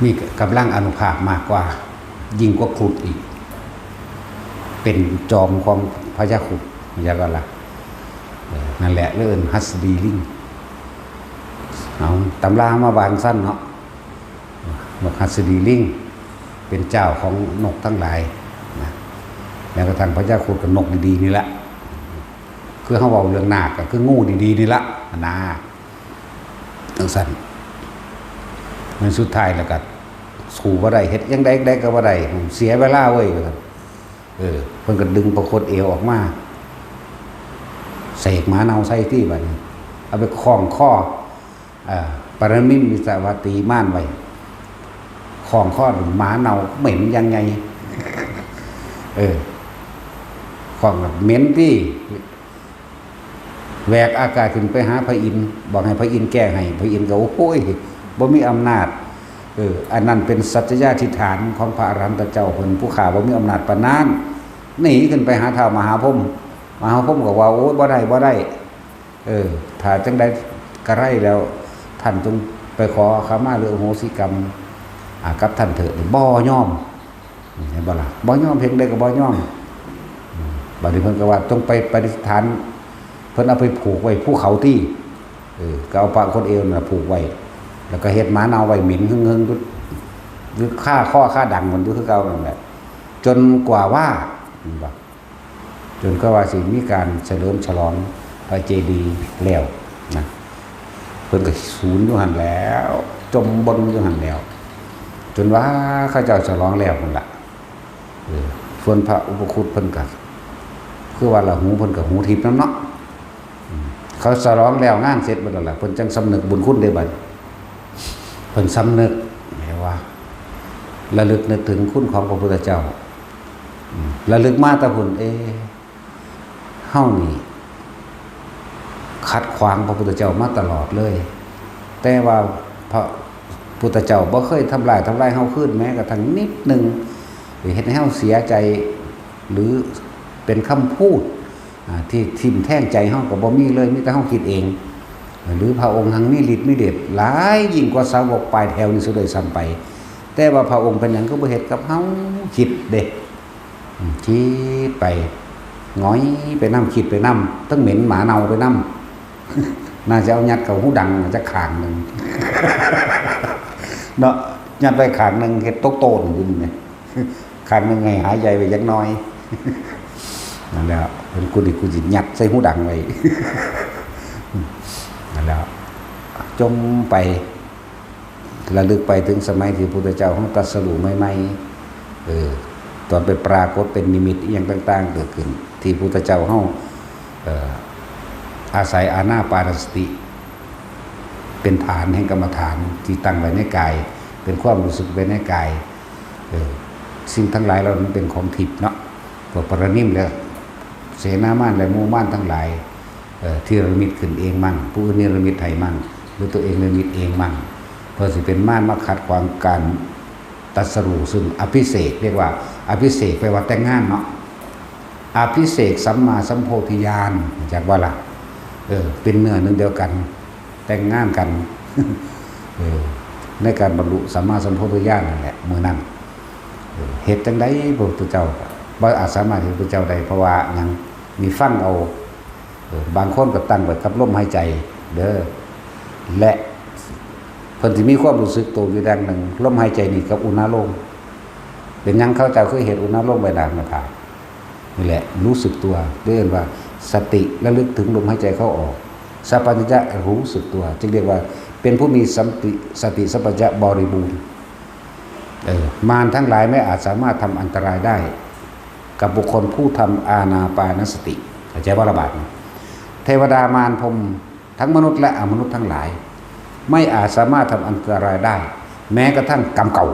มีกำลังอานุภาพมากกว่า ยิ่งกว่าครุฑอีก เป็นจอมของพญาครุฑ จักว่าล่ะ เออ นั่นแหละ เอิ้นหัสดีลิง เอาตำรามาว่าจั่งซั้นเนาะ นกหัสดีลิง เป็นเจ้าของนกทั้งหลายนะ แม้กระทั่งพญาครุฑก็นกดีๆนี่ละ คือเฮาเว้าเรื่องนาคก็คืองูดีๆนี่ละนะ จั่งซั้น มันสุดท้ายแล้วก็สู้บ่ได้ เฮ็ดจั่งใดก็บ่ได้ เสียเวลาเว้ย ว่าซั่น เออ เพิ่นก็ดึงประคตเอวออกมา เสกหมาเน่าใส่ติบัดนี้ เอาไปคล้องคอ อ่า ปารินิมมิตสวัตตีม่านไว้ คล้องคอหมาเน่าเหม็นอย่างไง เออ คล้องแบบเหม็นติ แหวกอากาศขึ้นไปหาพระอินทร์ บอกให้พระอินทร์แก้ให้ พระอินทร์ก็ โอ้ย บ่มีอำนาจ เออ อันนั้นเป็นสัจจาธิฏฐานของพระอรหันตเจ้าเพิ่น ผู้ข้าบ่มีอำนาจปานนั้น หนีขึ้นไปหาท้าวมหาพรหม มหาพรหมก็ว่า โอ้ย บ่ได้ บ่ได้ เออ ถ้าจั่งใดก็ได้แล้ว ท่านจงไปขอขมาหรืออโหสิกรรม อ่า กับท่านเถิด บ่ยอม เห็นบ่ล่ะ บ่ยอม เพียงใดก็บ่ยอม อืม บัดนี้เพิ่นก็ว่า จงไปประดิษฐาน เพิ่นเอาไปผูกไว้ภูเขาติ เออ ก็เอาประคตเอวนั่นน่ะผูกไว้ แล้วก็เฮ็ดหมาเน่าไว้เหม็นหึ่งๆ อยู่ อยู่คาคอคาดังมันอยู่คือเก่านั่นแหละ จนกว่าว่า เห็นบ่ จนกว่าว่าสิมีการเฉลิมฉลองพระเจดีย์แล้วนะ เพิ่นก็สูนอยู่หั่นแล้ว จมบ่นอยู่หั่นแล้ว จนว่าเขาเจ้าฉลองแล้วนั่นล่ะ เออ ส่วนพระอุปคุตเพิ่นก็ คือว่าละหูเพิ่นก็หูทิพย์นำเนาะ อืม เขาฉลองแล้วงานเสร็จเบิดแล้วล่ะ เพิ่นจั่งสำนึกบุญคุณเด้บัด เพิ่นสำนึก เห็นว่า ระลึกนึกถึงคุณของพระพุทธเจ้า อืม ระลึกมาแต่พุ้น เอ๊ะ เฮานี่ ขัดขวางพระพุทธเจ้ามาตลอดเลย แต่ว่าพระพุทธเจ้าบ่เคยทำลาย ทำลายเฮาคืนแม้กระทั่งนิดหนึ่ง หรือเฮ็ดให้เฮาเสียใจ หรือเป็นคำพูด อ่า ที่ทิ่มแทงใจเฮาก็บ่มีเลย มีแต่เฮาคิดเอง หรือพระองค์หังมีฤทธิ์มีเดชหลายยิ่งกว่าสาวกปลายแถวนี่ซะด้วยซ้ำไป แต่ว่าพระองค์เป็นหยังคือบ่เฮ็ดกับเฮา คิดเด้ อืม คิดไป หงอยไปนำ คิดไปนำ ทั้งเหม็นหมาเน่าไปนำ น่าจะเอายัดเข้าหูดังจักข้างหนึ่ง เนาะ ยัดไว้ข้างหนึ่ง เฮ็ดตกโตนอยู่นี่ ข้างหนึ่งให้หายใจไปจักหน่อย นั่นแหละ เป็นกูนี่กูสิยัดใส่หูดังไว้ นั่นแหละ จมไป ระลึกไปถึงสมัยที่พุทธเจ้าเฮาตรัสรู้ใหม่ๆ เออ ตอนไปปรากฏเป็นนิมิตอิหยังต่างๆ เกิดขึ้น ที่พุทธเจ้าเฮา เอ่อ อาศัยอานาปานสติ เป็นฐานแห่งกรรมฐานที่ตั้งไว้ในกาย เป็นความรู้สึกไว้ในกาย เออ สิ่งทั้งหลายเหล่านั้นเป็นของทิพย์เนาะ พวกปรนิมและเสนามารและหมู่มารทั้งหลาย เอ่อ ที่นิรมิตขึ้นเองมั่ง ผู้อื่นนิรมิตให้มั่ง หรือตัวเองนิรมิตเองมั่ง เพื่อสิเป็นมารมาขัดขวางการตรัสรู้ ซึ่งอภิเษก เรียกว่าอภิเษก แปลว่าแต่งงานเนาะ อภิเษกสัมมาสัมโพธิญาณ จากว่าล่ะ เออ เป็นเนื้อหนึ่งเดียวกัน แต่งงานกัน เออ ในการบรรลุสัมมาสัมโพธิญาณนั่นแหละ มื้อนั้น เออ เฮ็ดจั่งใดพระพุทธเจ้าบ่อาจสามารถเห็นพระเจ้าได้ เพราะว่าหยัง นี่ฟังเอา เออ บางคนก็ตั้งไว้กับลมหายใจเด้อ และเพิ่นสิมีความรู้สึกตัวอยู่อย่างหนึ่ง ลมหายใจนี่กับอุณาโลม เป็นหยังเขาเจ้าคือเฮ็ดอุณาโลมไว้หน้าหน้าผาก นี่แหละ รู้สึกตัว เรียกว่าสติระลึกถึงลมหายใจเข้าออก สัพพัญญะรู้สึกตัว จึงเรียกว่าเป็นผู้มีสติ สติสัพพัญญะบริบูรณ์ เออ มารทั้งหลายไม่อาจสามารถทำอันตรายได้ กับบุคคลผู้ทำอานาปานสติ เข้าใจบ่ละบาดนี้ เทวดามารพรหมทั้งมนุษย์และอมนุษย์ทั้งหลาย ไม่อาจสามารถทำอันตรายได้ แม้กระทั่งกรรมเก่า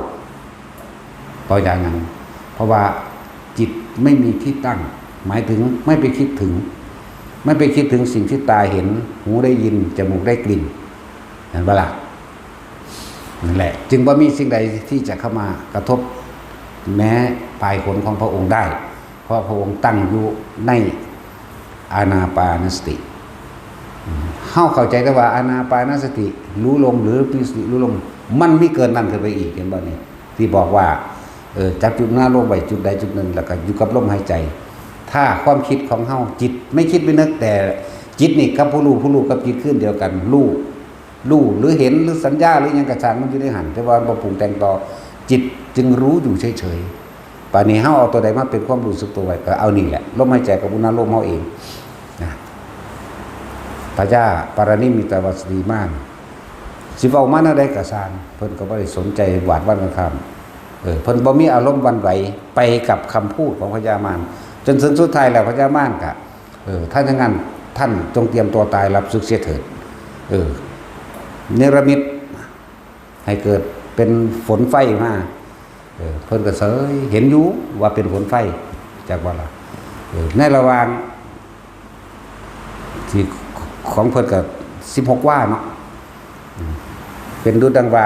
เพราะอย่างนั้น เพราะว่าจิตไม่มีที่ตั้ง หมายถึงไม่ไปคิดถึง ไม่ไปคิดถึงสิ่งที่ตาเห็น หูได้ยิน จมูกได้กลิ่น เห็นบ่ล่ะ นั่นแหละ จึงบ่มีสิ่งใดที่จะเข้ามากระทบ แม้ปลายขนของพระองค์ได้ เพราะพระองค์ตั้งอยู่ในอานาปานสติ เฮาเข้าใจแต่ว่าอานาปานสติรู้ลม หรือมีสติรู้ลม มันมีเกินนั้นขึ้นไปอีก เห็นบ่นี่ ที่บอกว่า เออ จับจุดหน้าลมไว้จุดใดจุดหนึ่ง แล้วก็อยู่กับลมหายใจ ถ้าความคิดของเฮา จิตไม่คิดไม่นึก แต่จิตนี่กับผู้รู้ ผู้รู้กับจิตคืออันเดียวกัน รู้ รู้หรือเห็นหรือสัญญาหรือหยังกะช่าง มันอยู่ในหั้น แต่ว่าบ่ปรุงแต่งต่อ จิตจึงรู้อยู่เฉยๆ บาดนี้เฮาเอาตัวใดมาเป็นความรู้สึกตัวไว้ ก็เอานี่แหละ ลมหายใจกับอุณาโลมเฮาเองนะ พญาปารนิมมิตวสตรีมาร สิเว้ามาแนวใดกะช่าง เพิ่นก็บ่ได้สนใจหวาดหวั่นกะข้าม เออ เพิ่นบ่มีอารมณ์หวั่นไหวไปกับคำพูดของพญามาร จนถึงสุดท้ายแล้วพญามารก็ เออ ถ้าอย่างนั้นท่านจงเตรียมตัวตายรับศึกเสียเถิด เออ เนรมิตให้เกิดเป็นฝนไฟมา เออ เพิ่นก็เสย เห็นอยู่ว่าเป็นฝนไฟ จักว่าล่ะ เออ ในระหว่างที่ของเพิ่นก็สิบหกวาเนาะ อืม เป็นดุจดังว่า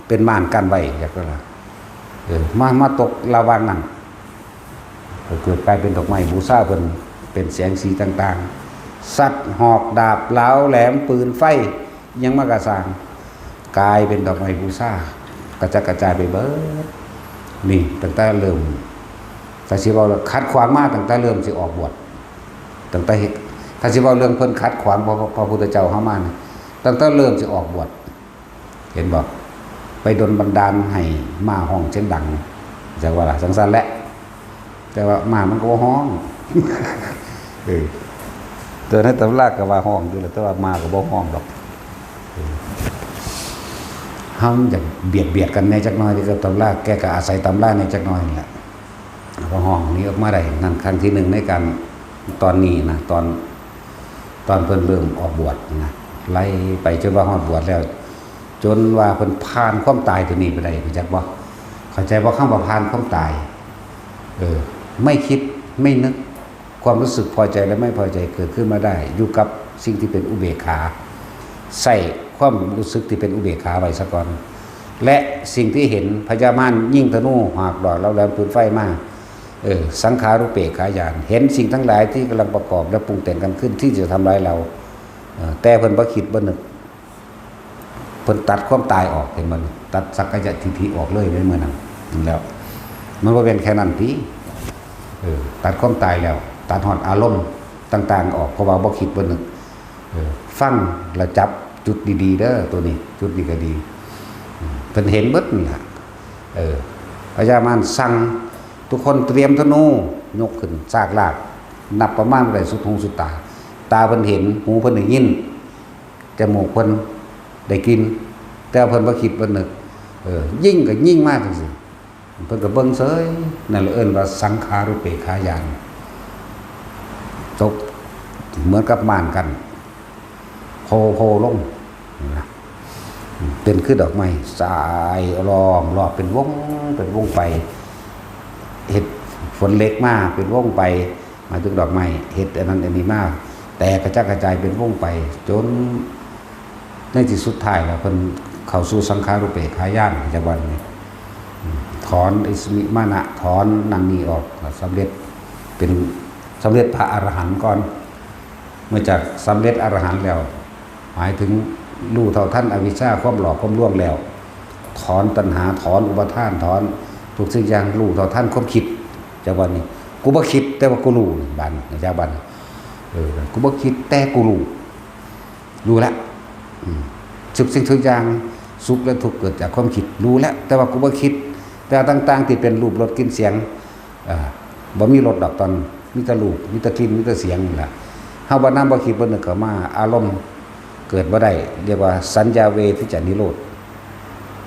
เป็นม่านกั้นไว้ จักว่าล่ะ เออ มา มาตกระหว่างนั้น ก็เกิดกลายเป็นดอกไม้บูชาเพิ่น เป็นแสงสีต่างๆ สัตว์หอกดาบเหลาแหลมปืนไฟ ยังมากะช่าง กลายเป็นดอกไม้บูชา กระจัดกระจายไปเบิด นี่ตั้งแต่เริ่ม ถ้าสิเว้าแล้วขัดขวางมาตั้งแต่เริ่มสิออกบวช ตั้งแต่เฮ็ด ถ้าสิเว้าเรื่องเพิ่นขัดขวางพระ พระพุทธเจ้าเฮามานี่ ตั้งแต่เริ่มสิออกบวช เห็นบ่ ไปดลบันดาลให้ม้าฮ้องเสียงดัง จักว่าล่ะ จั่งซั้นแหละ แต่ว่าม้ามันก็บ่ฮ้อง เออ แต่ในตำราก็ว่าฮ้องอยู่แหละ แต่ว่าม้าก็บ่ฮ้องดอก เฮามันอยากเบียดเบียดกันแหน่จักหน่อย ที่กับตำรา แกก็อาศัยตำราแหน่จักหน่อยนี่แหละ ก็ฮ้องนี้ออกมาได้ นั่นครั้งที่หนึ่งในการ ตอนนี้นะ ตอน ตอนเพิ่นเริ่มออกบวชนะ ไล่ไปจนว่าฮอดบวชแล้ว จนว่าเพิ่นผ่านความตายตัวนี้ไปได้ รู้จักบ่ เข้าใจบ่ คำว่าผ่านความตาย เออ ไม่คิดไม่นึก ความรู้สึกพอใจและไม่พอใจเกิดขึ้นมาได้ อยู่กับสิ่งที่เป็นอุเบกขา ใส่ความรู้สึกที่เป็นอุเบกขาไว้ซะก่อน และสิ่งที่เห็นพญามารยิงธนูหอกดาบเหลาแหลมปืนไฟมา เออ สังขารุปเปกขาญาณ เห็นสิ่งทั้งหลายที่กำลังประกอบและปรุงแต่งกันขึ้นที่จะทำร้ายเรา เออ แต่เพิ่นบ่คิดบ่นึก เพิ่นตัดความตายออก เห็นบ่ ตัดสักกายทิฏฐิออกเลยในมื้อนั้น แล้ว มันบ่แม่นแค่นั้นติ เออ ตัดความตายแล้ว ตัดฮอดอารมณ์ต่างๆออก เพราะว่าบ่คิดบ่นึก เออ ฟังแล้วจับจุดดีๆเด้อ ตัวนี้ จุดนี้ก็ดี อืม เพิ่นเห็นเบิดนั่นล่ะ เออ พญามารสั่งทุกคนเตรียมธนู ยกขึ้นซากลาก นับประมาณบ่ได้สุดหูสุดตา ตาเพิ่นเห็น หูเพิ่นได้ยิน จมูกเพิ่นได้กลิ่น แต่เพิ่นบ่คิดบ่นึก เออ ยิงก็ยิงมาจั่งซี้ เพิ่นก็เบิ่งเฉย นั่นแหละเอิ้นว่าสังขารุปเปกขาญาณ ตกเหมือนกับม่านกั้น โผล่ โผล่ลง นะเป็นคือดอกไม้สายล้อมรอบเป็นวงเป็นวงไป เฮ็ดฝนเหล็กมาเป็นวงไป หมายถึงดอกไม้เฮ็ดอันนั้นอันนี้มาแต่กระจัดกระจายเป็นวงไป จนในที่สุดท้ายแล้วเพิ่นเข้าสู่สังขารูปเปกขาญาณจากวันนี้ถอนอิสมิมานะถอนนั่นนี่ออกสำเร็จเป็นสำเร็จพระอรหันต์ก่อน เมื่อจากสำเร็จอรหันต์แล้ว หมายถึงรู้เท่าทันอวิชชาความหลอกความลวงแล้ว ถอนตัณหาถอนอุปาทานถอนทุกสิ่งอย่างรู้เท่าทันความคิดจากวันนี้ กูบ่คิดแต่ว่ากูรู้นี่บานนี้จากวันนี้เออกูบ่คิดแต่กูรู้รู้แล้วอืมทุกสิ่งทุกอย่างสุขและทุกข์เกิดจากความคิดรู้แล้ว แต่ว่ากูบ่คิด แต่ต่างๆที่เป็นรูปรสกลิ่นเสียง อ่าบ่มีรสดอกตอนมีแต่รูปมีแต่กลิ่นมีแต่เสียงนี่แหละเฮาบ่นำบ่คิดบ่นึกเข้ามาอารมณ์เกิดบ่ได้เรียกว่าสัญญาเวทิจจนิโรธ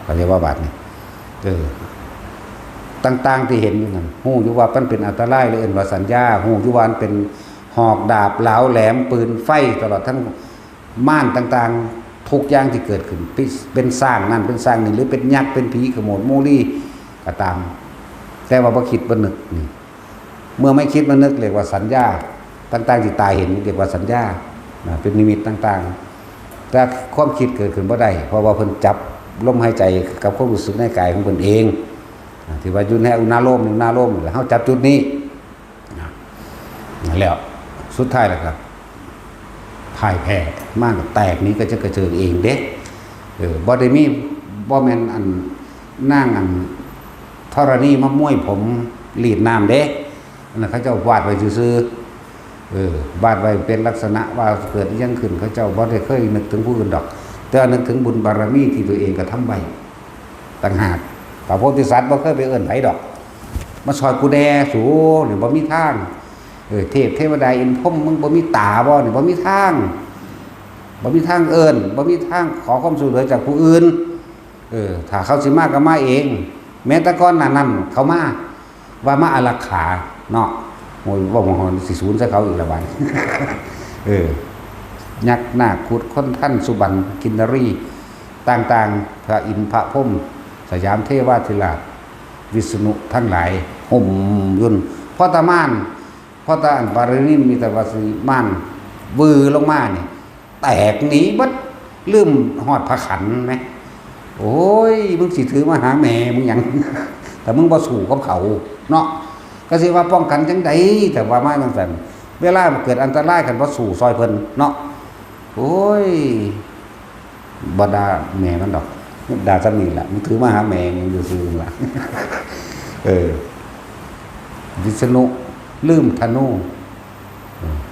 เขาเรียกว่าบาดนี้เออต่างๆที่เห็นอยู่นั่นฮู้อยู่ว่ามันเป็นอันตรายเลยเอิ้นว่าสัญญาฮู้อยู่ว่ามันเป็นหอกดาบเหลาแหลมปืนไฟตลอดทั้ง ม่านต่างๆทุกอย่างที่เกิดขึ้นเป็นเป็นสร้างนั่นเป็นสร้างนี่หรือเป็นยักษ์เป็นผีขโมดมูลีก็ตาม แต่ว่าบ่คิดบ่นึกนี่เมื่อไม่คิดบ่นึกเรียกว่าสัญญาต่างๆที่ตาเห็นเรียกว่าสัญญานะเป็นนิมิตต่างๆแต่ความคิดเกิดขึ้นบ่ได้เพราะว่าเพิ่นจับลมหายใจกับความรู้สึกในกายของเพิ่นเองนะที่ว่าอยู่ในอุณาโลมอุณาโลมแล้วเฮาจับจุดนี้ นะแล้วสุดท้ายแล้วครับพ่ายแพ้มากแตกนี้ก็จะกระเจิงเองเด้เออบ่ได้มีบ่แม่นอันนางอันธรณีมาม้วยผมหลีดน้ำเด้อันนั้นเขาเจ้าวาดไว้ซื่อๆเออวาดไว้เป็นลักษณะว่าเกิดอิหยังขึ้นเขาเจ้าบ่ได้เคยนึกถึงผู้อื่นดอก แต่ว่านึกถึงบุญบารมีที่ตัวเองกระทำไว้ต่างหากพระโพธิสัตว์บ่เคยไปเอิ้นไผดอก มาซอยกูแด่สูนี่บ่มีทางเออเทพเทวดาอินพรหมมึงบ่มีตาบ่นี่บ่มีทางบ่มีทางเอิ้นบ่มีทางขอความช่วยเหลือจากผู้อื่นเออถ้าเขาสิมาก็มาเอง แม้แต่ก่อนหน้านั้นเขามาว่ามาอารักขาเนาะโอ้ยว่าบ่ฮอนสิศูนย์ใส่เขาอีกละบัดเออยักษ์นาคขุดคนทันสุบรรณกินนรีต่างๆพระอินทร์พระพรหมสยามเทวาธิราช วิษณุทั้งหลายห่มยุนเพราะตะมานเพราะตะอันปารินิมมิตวสีมานวือลงมานี่แตกหนีเบิดลืมฮอดพระขันไหมโอ้ยมึงสิถือมาหาแม่มึงหยังแต่มึงบ่สู้กับเขาเนาะก็สิว่าป้องกันจังใดแต่ว่ามาจังซั่นเวลาเกิดอันตรายกันบ่สู้ซอยเพิ่นเนาะโอ้ย บ่ด่าแม่มันดอกด่าซ้ำนี่แหละมันถือมาหาแม่มันอยู่ซื่อๆล่ะเออวิษณุลืมธนู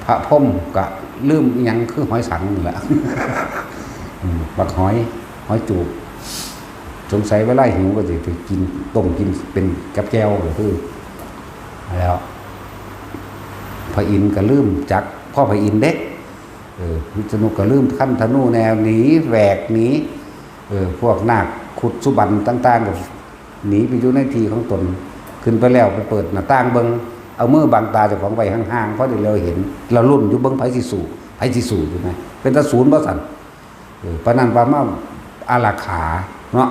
พระพรหมก็ลืมอิหยังคือหอยสังนี่แหละอืมบักหอยหอยจูบสงสัยเวลาหิวก็สิไปกินต้มกินเป็นกับแจ่วก็คือแล้วพระอินทร์ก็ลืมจักพ่อพระอินทร์เด้ เออวิษณุก็ลืมคันธนูแนวหนีแหวกหนีเออพวกนาคขุดสุบรรณต่างๆก็หนีไปอยู่ในที่ของตน ขึ้นไปแล้วไปเปิดหน้าต่างเบิ่งเอามือบังตาเจ้าของไว้ห่างๆเพราะเดี๋ยวเราเห็นเราลุ่นอยู่เบิ่งไผสิสู้ไผสิสู้อยู่ไหมเป็นตาศูนย์บ่สั่น เออปานนั้นว่ามาอารักขาเนาะ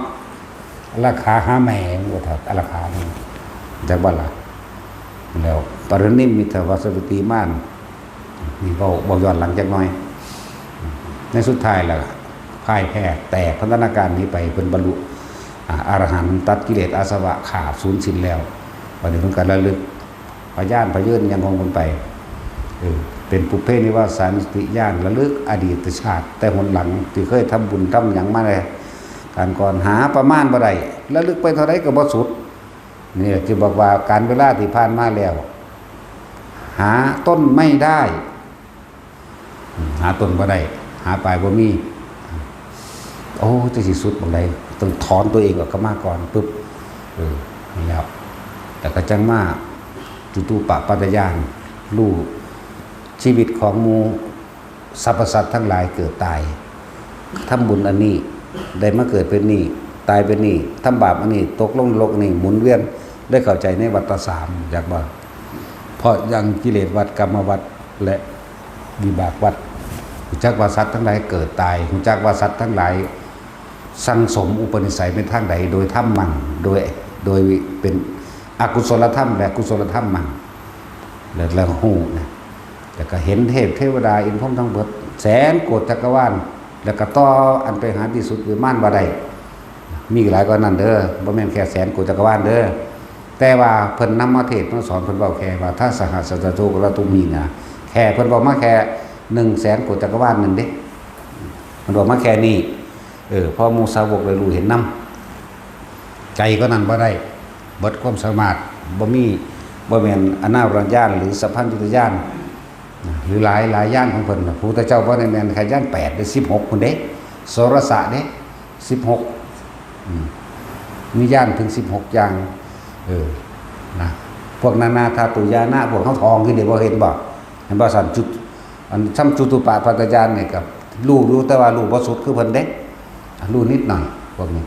อารักขาหาแม่งว่าเถอะอารักขานี่จักว่าล่ะแล้วปรินิมมิตวาสวัตติมานนี่เว้าเว้าย้อนหลังจักหน่อยในสุดท้ายแล้วพ่ายแพ้แตกพันธนาการนี้ไปเพิ่นบรรลุอ่าอรหันต์ตัดกิเลสอาสวะขาดสูญสิ้นแล้ววันนี้เพิ่นก็ระลึก พยานพยืนยังคงเป็นไปเออเป็นปุพเพนิวาสานุสติญาณระลึกอดีตชาติ แต่หนหลังที่เคยทำบุญทำหยังมาเลยการก่อนหาประมาณบ่ได้ระลึกไปเท่าไรก็บ่สุดนี่แหละที่บอกว่าการเวลาที่ผ่านมาแล้ว หาต้นไม่ได้ หาต้นบ่ได้ หาปลายบ่มี โอ้จะสิสุดบางใดต้องถอนตัวเองออกก็มาก่อนปุ๊บเออนี่แล้วแต่ก็จังมาจุตูปปัตตยานรู้ชีวิตของหมู่สรรพสัตว์ทั้งหลายเกิดตายทำบุญอันนี้ ได้มาเกิดเป็นนี่ตายเป็นนี่ทำบาปอันนี้ตกลงนรกอันนี้หมุนเวียนได้เข้าใจในวัฏฏะสามอยากว่า เพราะยังกิเลสวัฏกรรมวัฏและวิบากวัฏ ฮู้จักว่าสัตว์ทั้งหลายเกิดตาย ฮู้จักว่าสัตว์ทั้งหลายสั่งสมอุปนิสัยไปทางใด โดยธรรมมั่ง โดย โดยเป็นอกุศลธรรมและกุศลธรรมมั่ง แล้ว แล้วฮู้นะ แล้วก็เห็นเทพเทวดาอินทร์พรหมทั้งเบิด แสนโกฏจักรวาล แล้วก็ต่ออันไปหาที่สุดวิมานบ่ได้ มีอีกหลายกว่านั้นเด้อ บ่แม่นแค่แสนโกฏจักรวาลเด้อ แต่ว่าเพิ่นนำมาเทศน์มาสอน เพิ่นเว้าแค่ว่า ทัสสะหัสสะจัตตุคราตุมหินะ แค่เพิ่นเว้ามาแค่หนึ่งแสนโกฏจักรวาลหนึ่งเด้ เพิ่นเว้ามาแค่นี้ เออ พอหมู่สาวกได้รู้เห็นนำ ไกลกว่านั้นบ่ได้ เบิดความสามารถ บ่มี บ่แม่นอนาวรณญาณหรือสัพพัญญุตญาณ หรือหลาย หลายญาณของเพิ่นน่ะ พระพุทธเจ้าบ่ได้แม่นแค่ญาณแปดเด้ สิบหกพุ้นเด้ โสรสะเด้ สิบหก อืม มีญาณถึงสิบหกอย่าง เออ นะ พวกนานาธาตุญาณะ พวกเฮาท่องอยู่นี่บ่เห็นบ่ เห็นบ่ สันจุด อันซ้ำจุตูปปาทญาณนี่ก็รู้อยู่ แต่ว่ารู้บ่สุดคือเพิ่นเด้ รู้นิดหน่อย พวกนี้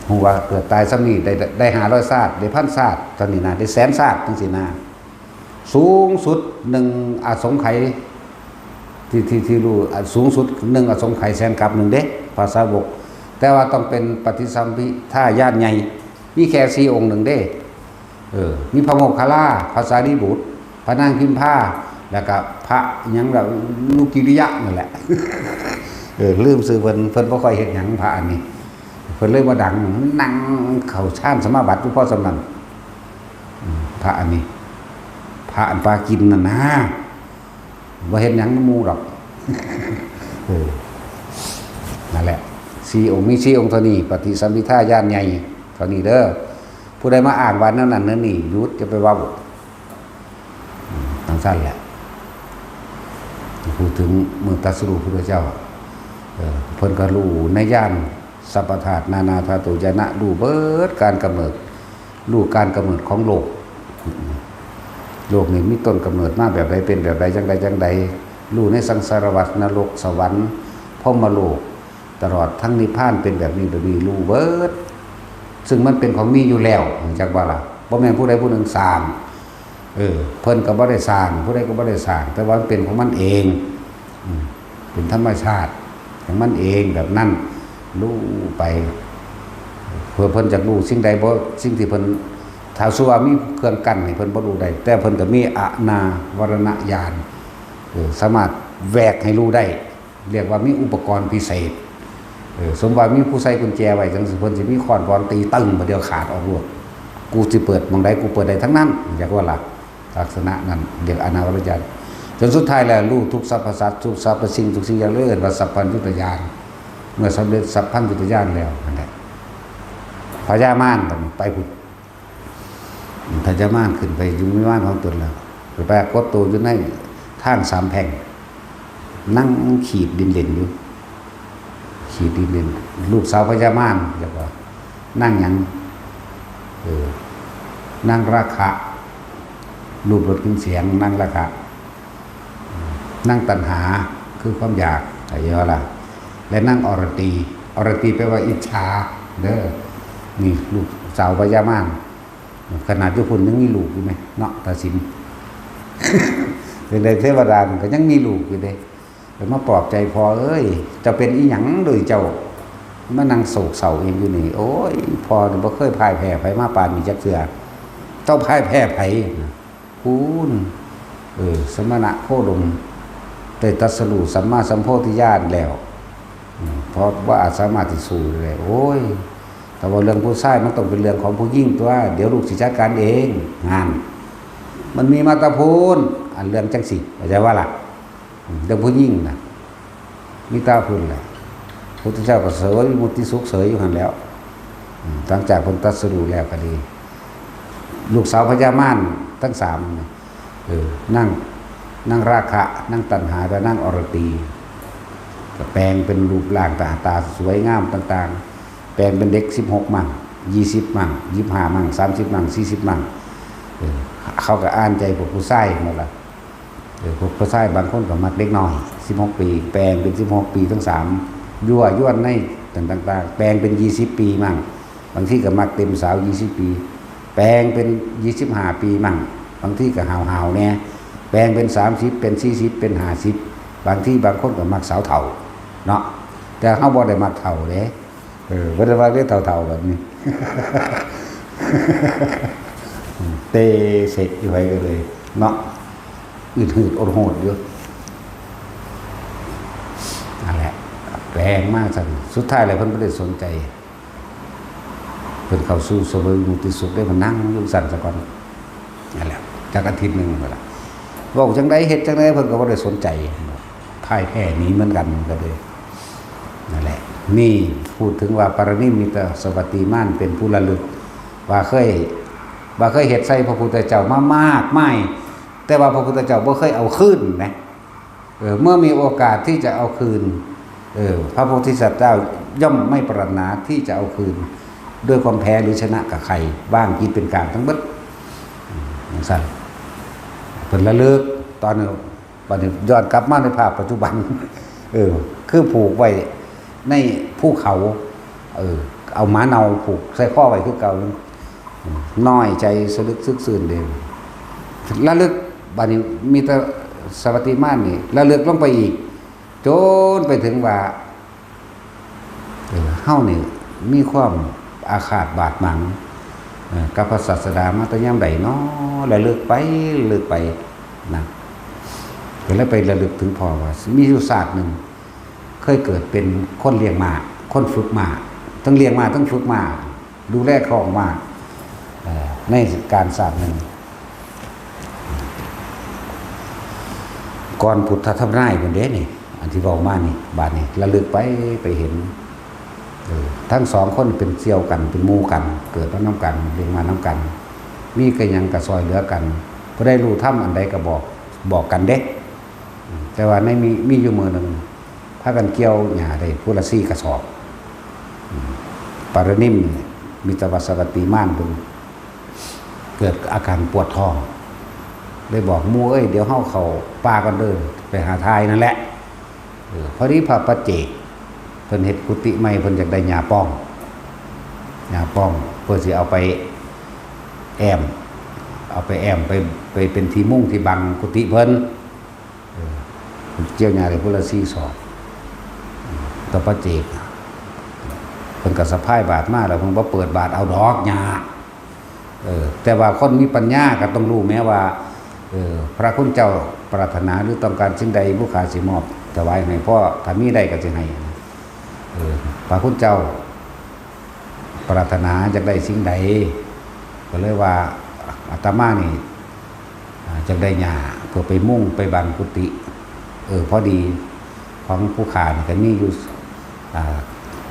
ฮู้ว่าเกิดตายซ้ำนี่ได้ ได้ห้าร้อยชาติ ได้พันชาติ เท่านี้นะ ได้แสนชาติจังซี่นะ สูงสุดหนึ่งอสงไขย ที่ ที่ ที่รู้ อ่ะ สูงสุดหนึ่งอสงไขยแสนกัปหนึ่งเด้ พระสาวก แต่ว่าต้องเป็นปฏิสัมภิทาญาณใหญ่ มีแค่สี่องค์หนึ่งเด้ เออ มีพระโมคคัลลา พระสารีบุตร พระนางพิมพา แล้วก็พระหยังล่ะ นุกิริยะนั่นแหละ เออ ลืมชื่อเพิ่น เพิ่นบ่ค่อยเฮ็ดหยัง พระอันนี้ เพิ่นเลยบ่ดัง นั่งเข้าฌานสมาบัติอยู่พอส่ำนั้น อืม พระอันนี้ พระอันปากินนั่นนะ บ่เฮ็ดหยังนำหมู่ดอก เออ นั่นแหละ สี่องค์ มีสี่องค์เท่านี้ ปฏิสัมภิทาญาณใหญ่ เท่านี้เด้อ ผู้ใดมาอ้างว่าแนวนั้นแนวนี้ หยุด อย่าไปเว้า อืม จั่งซั้นแหละ พูดถึงมื้อตรัสรู้พุทธเจ้า เออ เพิ่นก็รู้ในญาณสัพพธาตุ นานาธาตุญาณะ รู้เบิดการกำเนิด รู้การกำเนิดของโลก โลกนี่มีต้นกำเนิดมาแบบใด เป็นแบบใด จั่งใด จั่งใด รู้ในสังสารวัฏ นรก สวรรค์ พรหมโลก ตลอดทั้งนิพพานเป็นแบบนี้ แบบนี้ รู้เบิด ซึ่งมันเป็นของมีอยู่แล้ว รู้จักบ่ล่ะ บ่แม่นผู้ใดผู้หนึ่งสร้าง เออ เพิ่นก็บ่ได้สร้าง ผู้ใดก็บ่ได้สร้าง แต่ว่ามันเป็นของมันเอง อืม เป็นธรรมชาติของมันเองแบบนั้น รู้ไป เพื่อเพิ่นจักรู้สิ่งใดบ่ สิ่งที่เพิ่น ถ้าสมมุติว่ามีเครื่องกั้นให้เพิ่นบ่รู้ได้ แต่เพิ่นก็มีอนาวรณญาณ เออ สามารถแหวกให้รู้ได้ เรียกว่ามีอุปกรณ์พิเศษ เออ สมมุติว่ามีผู้ใส่กุญแจไว้จั่งซี้ เพิ่นสิมีค้อนปอนตีตึ้ง บาดเดียวขาดออกโลด กูสิเปิดหม่องใด กูเปิดได้ทั้งนั้น จักว่าล่ะ ลักษณะนั้นเรียกอนาวรณญาณ จนสุดท้ายแล้วรู้ทุกสรรพสัตว์ ทุกสรรพสิ่ง ทุกสิ่งอย่าง เลยเอิ้นว่าสัพพัญญุตญาณ เมื่อสำเร็จสัพพัญญุตญาณแล้วนั่นแหละ พญามารก็ไปพุ้น พญามารขึ้นไปอยู่วิมานของตนแล้ว ไปปรากฏตัวอยู่ในทางสามแพร่ง นั่งขีดดินเล่นอยู่ ขีดดินเล่น ลูกสาวพญามาร เรียกว่านางหยัง เออ นางราคะ รูปรสกลิ่นเสียง นางราคะ นางตัณหา คือความอยาก เข้าใจบ่ล่ะ และนางอรตี อรตีแปลว่าอิจฉา เด้อ นี่ลูกสาวพญามาร ขนาดอยู่พุ้นยังมีลูกอยู่แหมเนาะ ตาสิน เป็นไดเทวดามันก็ยังมีลูกอยู่เด้ เพิ่นมาปลอบใจ "พ่อเอ้ย เจ้าเป็นอิหยังโดยเจ้ามานั่งโศกเศร้าเองอยู่นี่ โอ้ย พ่อนี่บ่เคยพ่ายแพ้ไผมาปานนี้จักเทื่อ เจ้าพ่ายแพ้ไผ" พุ้น เออ สมณะโคดม ได้ตรัสรู้สัมมาสัมโพธิญาณแล้ว อืม เพราะว่าอาจสามารถที่สู้ได้ โอ้ย แต่ว่าเรื่องผู้ชายมันต้องเป็นเรื่องของผู้หญิงตัว เดี๋ยวลูกสิจัดการเอง งาน มันมีมาแตาพู้น อันเรื่องจังสิ เข้าใจว่าล่ะ อืม เรื่องผู้หญิงน่ะ มีแตาพู้นแหละ พุทธเจ้าก็เสวยวิมุตติสุขเสยอยู่หั่นแหล้ว อืม หลังจากเพิ่นตรัสรู้แล้วก็ดี ลูกสาวพญามารทั้งสามนี่ เออ นาง นางราคะ นางตัณหา และนางอรตี ก็แปลงเป็นรูปร่างตา ตาสวยงามต่างๆ แปลงเป็นเด็กสิบหกมั่ง ยี่สิบมั่ง ยี่สิบห้ามั่ง สามสิบมั่ง สี่สิบมั่ง เออ เขาก็อ่านใจพวกผู้ชายหมดละ เออ พวกผู้ชายบางคนก็มักเด็กน้อย สิบหกปี แปลงเป็นสิบหกปีทั้งสาม ยั่วยวนในต่างๆ แปลงเป็นยี่สิบปีมั่ง บางทีก็มักเต็มสาวยี่สิบปี แปลงเป็นยี่สิบห้าปีมั่ง บางทีก็ห่าวๆแหน่ แปลงเป็นสามสิบ เป็นสี่สิบ เป็นห้าสิบ บางทีบางคนก็มักสาวเฒ่าเนาะ แต่เฮาบ่ได้มักเฒ่าเด้ เออ บ่ได้มักเด้เฒ่าๆแบบนี้ เตเสกอยู่ไผก็เลยเนาะ อึดหืดอดโหดอยู่ นั่นแหละ แปลงมากซั่น สุดท้ายแล้วเพิ่นบ่ได้สนใจ เพิ่นเข้าสู่เสวยวิมุตติสุขได้มานั่งอยู่ซั่นซะก่อน นั่นแหละ จักอาทิตย์หนึ่งนั่นแหละ เว้าจั่งใดเฮ็ดจั่งใดเพิ่นก็บ่ได้สนใจ พ่ายแพ้หนีเหมือนกันก็เลย นั่นแหละ นี่พูดถึงว่าปรินิมมิตสวัตติมานเป็นผู้ระลึก ว่าเคย ว่าเคยเฮ็ดใส่พระพุทธเจ้ามามากมาย แต่ว่าพระพุทธเจ้าบ่เคยเอาคืนนะ เออ เมื่อมีโอกาสที่จะเอาคืน เออ พระโพธิสัตว์เจ้าย่อมไม่ปรารถนาที่จะเอาคืน ด้วยความแพ้หรือชนะกับใคร ว่างจิตเป็นกลางทั้งหมด อืม จั่งซั่น เพิ่นระลึกตอนนี้ บัดนี้ย้อนกลับมาในภาคปัจจุบัน เออ คือผูกไว้ในภูเขา เออ เอาหมาเน่าผูกใส่คอไว้คือเก่า อืม น้อยใจสะลึกสึกซื่นเด้ ระลึก บัดนี้มิตสวัตติมานนี่ ระลึกลงไปอีก จนไปถึงว่า เออ เฮานี่มีความอาฆาตบาดหมาง เออ กับพระศาสดามาแต่ยามใดน้อ ระลึกไป ระลึกไปนะ ก็เลยไประลึกถึงพ่อว่า มีอยู่ชาติหนึ่ง เคยเกิดเป็นคนเลี้ยงม้า คนฝึกม้า ทั้งเลี้ยงม้า ทั้งฝึกม้า ดูแลคอกม้า เอ่อ ในกาลชาติหนึ่ง ก่อนพุทธธรรมนายพุ้นเด้นี่ อันที่เว้ามานี่ บาดนี้ระลึกไป ไปเห็น เออ ทั้งสองคนเป็นเสี่ยวกัน เป็นหมู่กัน เกิดมานำกัน เลี้ยงมานำกัน มีกะหยังกะซอยเหลือกัน ผู้ใดรู้ธรรมอันใดกะบอก บอกกันเด้ อืม แต่ว่าในมี มีอยู่มื้อหนึ่ง พากันเกี่ยวหญ้าได้ผู้ละสี่กระสอบ อืม ปรินิมมิตวสวัตติมานเพิ่นเกิดอาการปวดท้อง เลยบอกหมู่ เอ้ย เดี๋ยวเฮาเข้าป่ากันเด้อ ไปหาถ่ายนั่นแหละ เออ พอดีพระปัจเจก เพิ่นเฮ็ดกุฏิใหม่ เพิ่นอยากได้หญ้าป้อง หญ้าป้อง เพิ่นสิเอาไปแอ้ม เอาไปแอ้ม ไป ไปเป็นที่มุงที่บังกุฏิเพิ่น เออ เกี่ยวหญ้าได้ผู้ละสี่สอบ พระปัจเจก เพิ่นก็สะพายบาตรมา แล้วเพิ่นบ่เปิดบาตรเอาดอกหญ้า เออ แต่ว่าคนมีปัญญาก็ต้องรู้แม้ว่า เออ พระคุณเจ้าปรารถนาหรือต้องการสิ่งใด บุคคาสิมอบถวายให้ เพราะถ้ามีได้ก็สิให้ เออ พระคุณเจ้าปรารถนาอยากได้สิ่งใด ก็เลยว่า อาตมานี่ อ่า อยากได้หญ้าเพื่อไปมุงไปบังกุฏิ เออ พอดีของผู้ข้านี่ก็มีอยู่ อ่า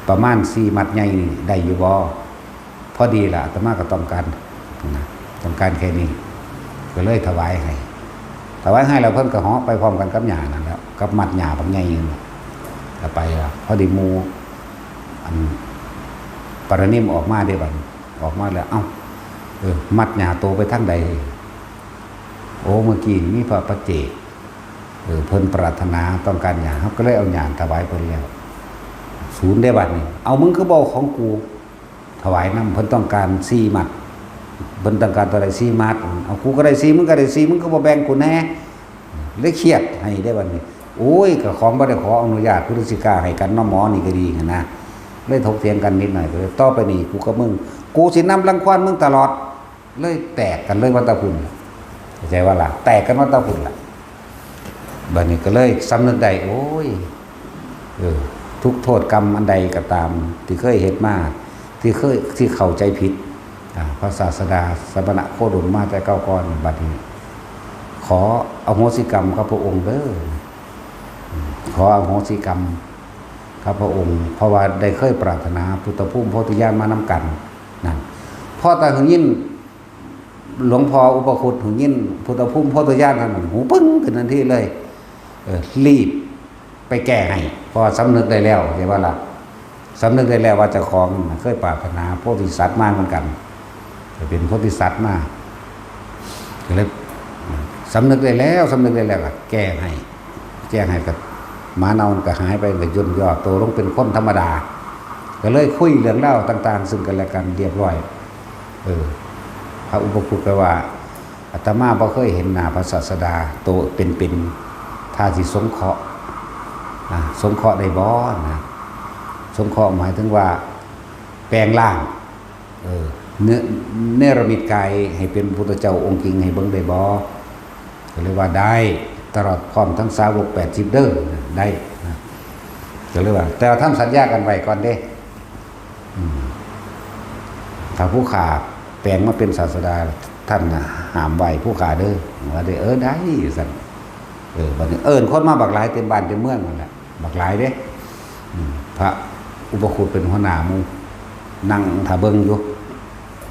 ประมาณสี่มัดใหญ่นี่ได้อยู่บ่ พอดีล่ะ อาตมาก็ต้องการนะ ต้องการแค่นี้ ก็เลยถวายให้ ถวายให้แล้วเพิ่นก็เหาะไปพร้อมกันกับหญ้านั่นแหละ กับมัดหญ้าบักใหญ่นั่นแหละ ก็ไปละ พอดีหมู่ อัน ปรินิมออกมาเด้บัด ออกมาแล้ว เอ้า เออ มัดหญ้าโตไปทางใด โอ้ เมื่อกี้มีพระปัจเจก เออ เพิ่นปรารถนาต้องการหญ้า เฮาก็เลยเอาหญ้าถวายเพิ่นแล้ว ศูนย์เด้บัดนี้ เอา มึงคือบ่เอาของกูถวายนำ เพิ่นต้องการสี่มัด เพิ่นต้องการเท่าใด สี่มัด เอา กูก็ได้สี่ มึงก็ได้สี่ มึงก็บ่แบ่งกูแหน่ เลยเครียดให้เด้บัดนี้ โอ้ย ก็ของบ่ได้ขออนุญาต ผู้ใดสิกล้าให้กันเนาะ หมอนี่ก็ดีหั้นนะ เลยถกเถียงกันนิดหน่อย ก็เลย ต่อไปนี้กูกับมึง กูสินำรังควานมึงตลอด เลยแตกกันเลยวัดตะพุน เข้าใจว่าล่ะ แตกกันวัดตะพุนล่ะ บัดนี้ก็เลยสำนึกได้ โอ้ย เออ ทุกข์โทษกรรมอันใดก็ตาม ที่เคยเฮ็ดมา ที่เคย ที่เข้าใจผิด อ่า พระศาสดาสมณะโคดมมาแต่เก่าก่อน บัดนี้ ขออโหสิกรรมกับพระองค์เด้อ ขออโหสิกรรมกับพระองค์ เพราะว่าได้เคยปรารถนาพุทธภูมิโพธิญาณมานำกัน นั่น พอแต่หึงยิน หลวงพ่ออุปคุตหึงยินพุทธภูมิโพธิญาณเท่านั้น หูปึ้งขึ้นทันทีเลย เออ รีบไปแก้ให้ เพราะว่าสำนึกได้แล้ว เข้าใจว่าล่ะ สำนึกได้แล้วว่าเจ้าของเคยปรารถนาโพธิสัตว์มาเหมือนกัน จะเป็นโพธิสัตว์มา ก็เลยสำนึกได้แล้ว สำนึกได้แล้วก็แก้ให้ แก้ให้ก็หมาเน่ามันก็หายไป ก็ย่นย่อตัวลงเป็นคนธรรมดา ก็เลยคุยเรื่องราวต่างๆ ซึ่งกันและกันเรียบร้อย เออ พระอุปคุตก็ว่า อาตมาบ่เคยเห็นหน้าพระศาสดาโตเป็นๆ ถ้าสิสงเคราะห์ สงเคราะห์ได้บ่นะ สงเคราะห์หมายถึงว่าแปลงร่าง เออ เนเนรมิตกายให้เป็นพุทธเจ้าองค์จริงให้เบิ่งได้บ่ ก็เลยว่าได้ ตลอดพร้อมทั้งสาวกแปดสิบเด้อนะ ได้นะ ก็เลยว่า แต่ว่าทำสัญญากันไว้ก่อนเด้ อืม ถ้าผู้ข้าแปลงมาเป็นศาสดา ท่านน่ะห้ามไหว้ผู้ข้าเด้อ ว่าได้ เออ ได้ ซั่น เออ บัดนี้เอิ้นคนมาบักหลายเต็มบ้านเต็มเมืองนั่นแหละ บักหลายเด้ อืม พระอุปคุตเป็นหัวหน้าหมู่ นั่งถ่าเบิ่งอยู่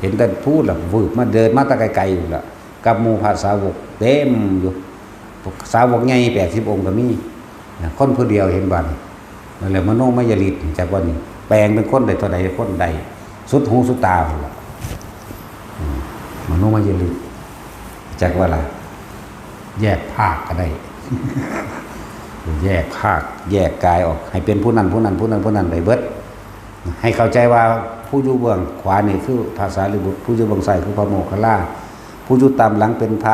เห็นแต่พูดล่ะ วืบมา เดินมาแต่ไกลๆอยู่ล่ะ กับหมู่พระสาวกเต็มอยู่ สาวกใหญ่แปดสิบองค์ก็มี นะ คนผู้เดียวเห็นบ่นี่ นั่นแหละมโนมยฤทธิ์ จักว่านี่ แปลงเป็นคนได้เท่าใดคนได้ สุดหูสุดตาพุ่นล่ะ อืม มโนมยฤทธิ์ จักว่าล่ะ แยกภาคก็ได้ แยกภาค แยกกายออก ให้เป็นผู้นั้น ผู้นั้น ผู้นั้น ผู้นั้นได้เบิด ให้เข้าใจว่าผู้อยู่เบื้องขวานี่คือพระสารีบุตร ผู้อยู่เบื้องซ้ายคือพระโมคคัลลา ผู้อยู่ตามหลังเป็นพระ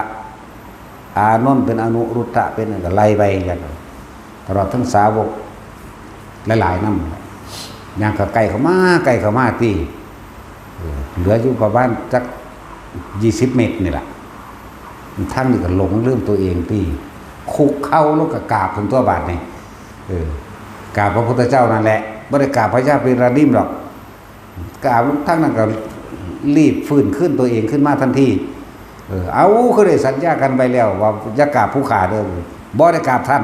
อานนท์ เป็นอนุรุทธะ เป็นอะไรไปกัน ตลอดทั้งสาวกหลายๆนำ ย่างเข้าใกล้เข้ามา ใกล้เข้ามาติ เออ เหลืออยู่ประมาณจักยี่สิบเมตรนี่แหละ ทางนี้ก็หลงลืมตัวเองติ คุกเข่าลงก็กราบถึงตัวบาดนี่ เออ กราบพระพุทธเจ้านั่นแหละ บ่ได้กราบพญาปารินิมหรอก กราบทางนั้นก็รีบฟื้นขึ้นตัวเองขึ้นมาทันที เออ เอา คือได้สัญญากันไปแล้วว่าอย่ากราบผู้ข้าเด้อ บ่ได้กราบท่าน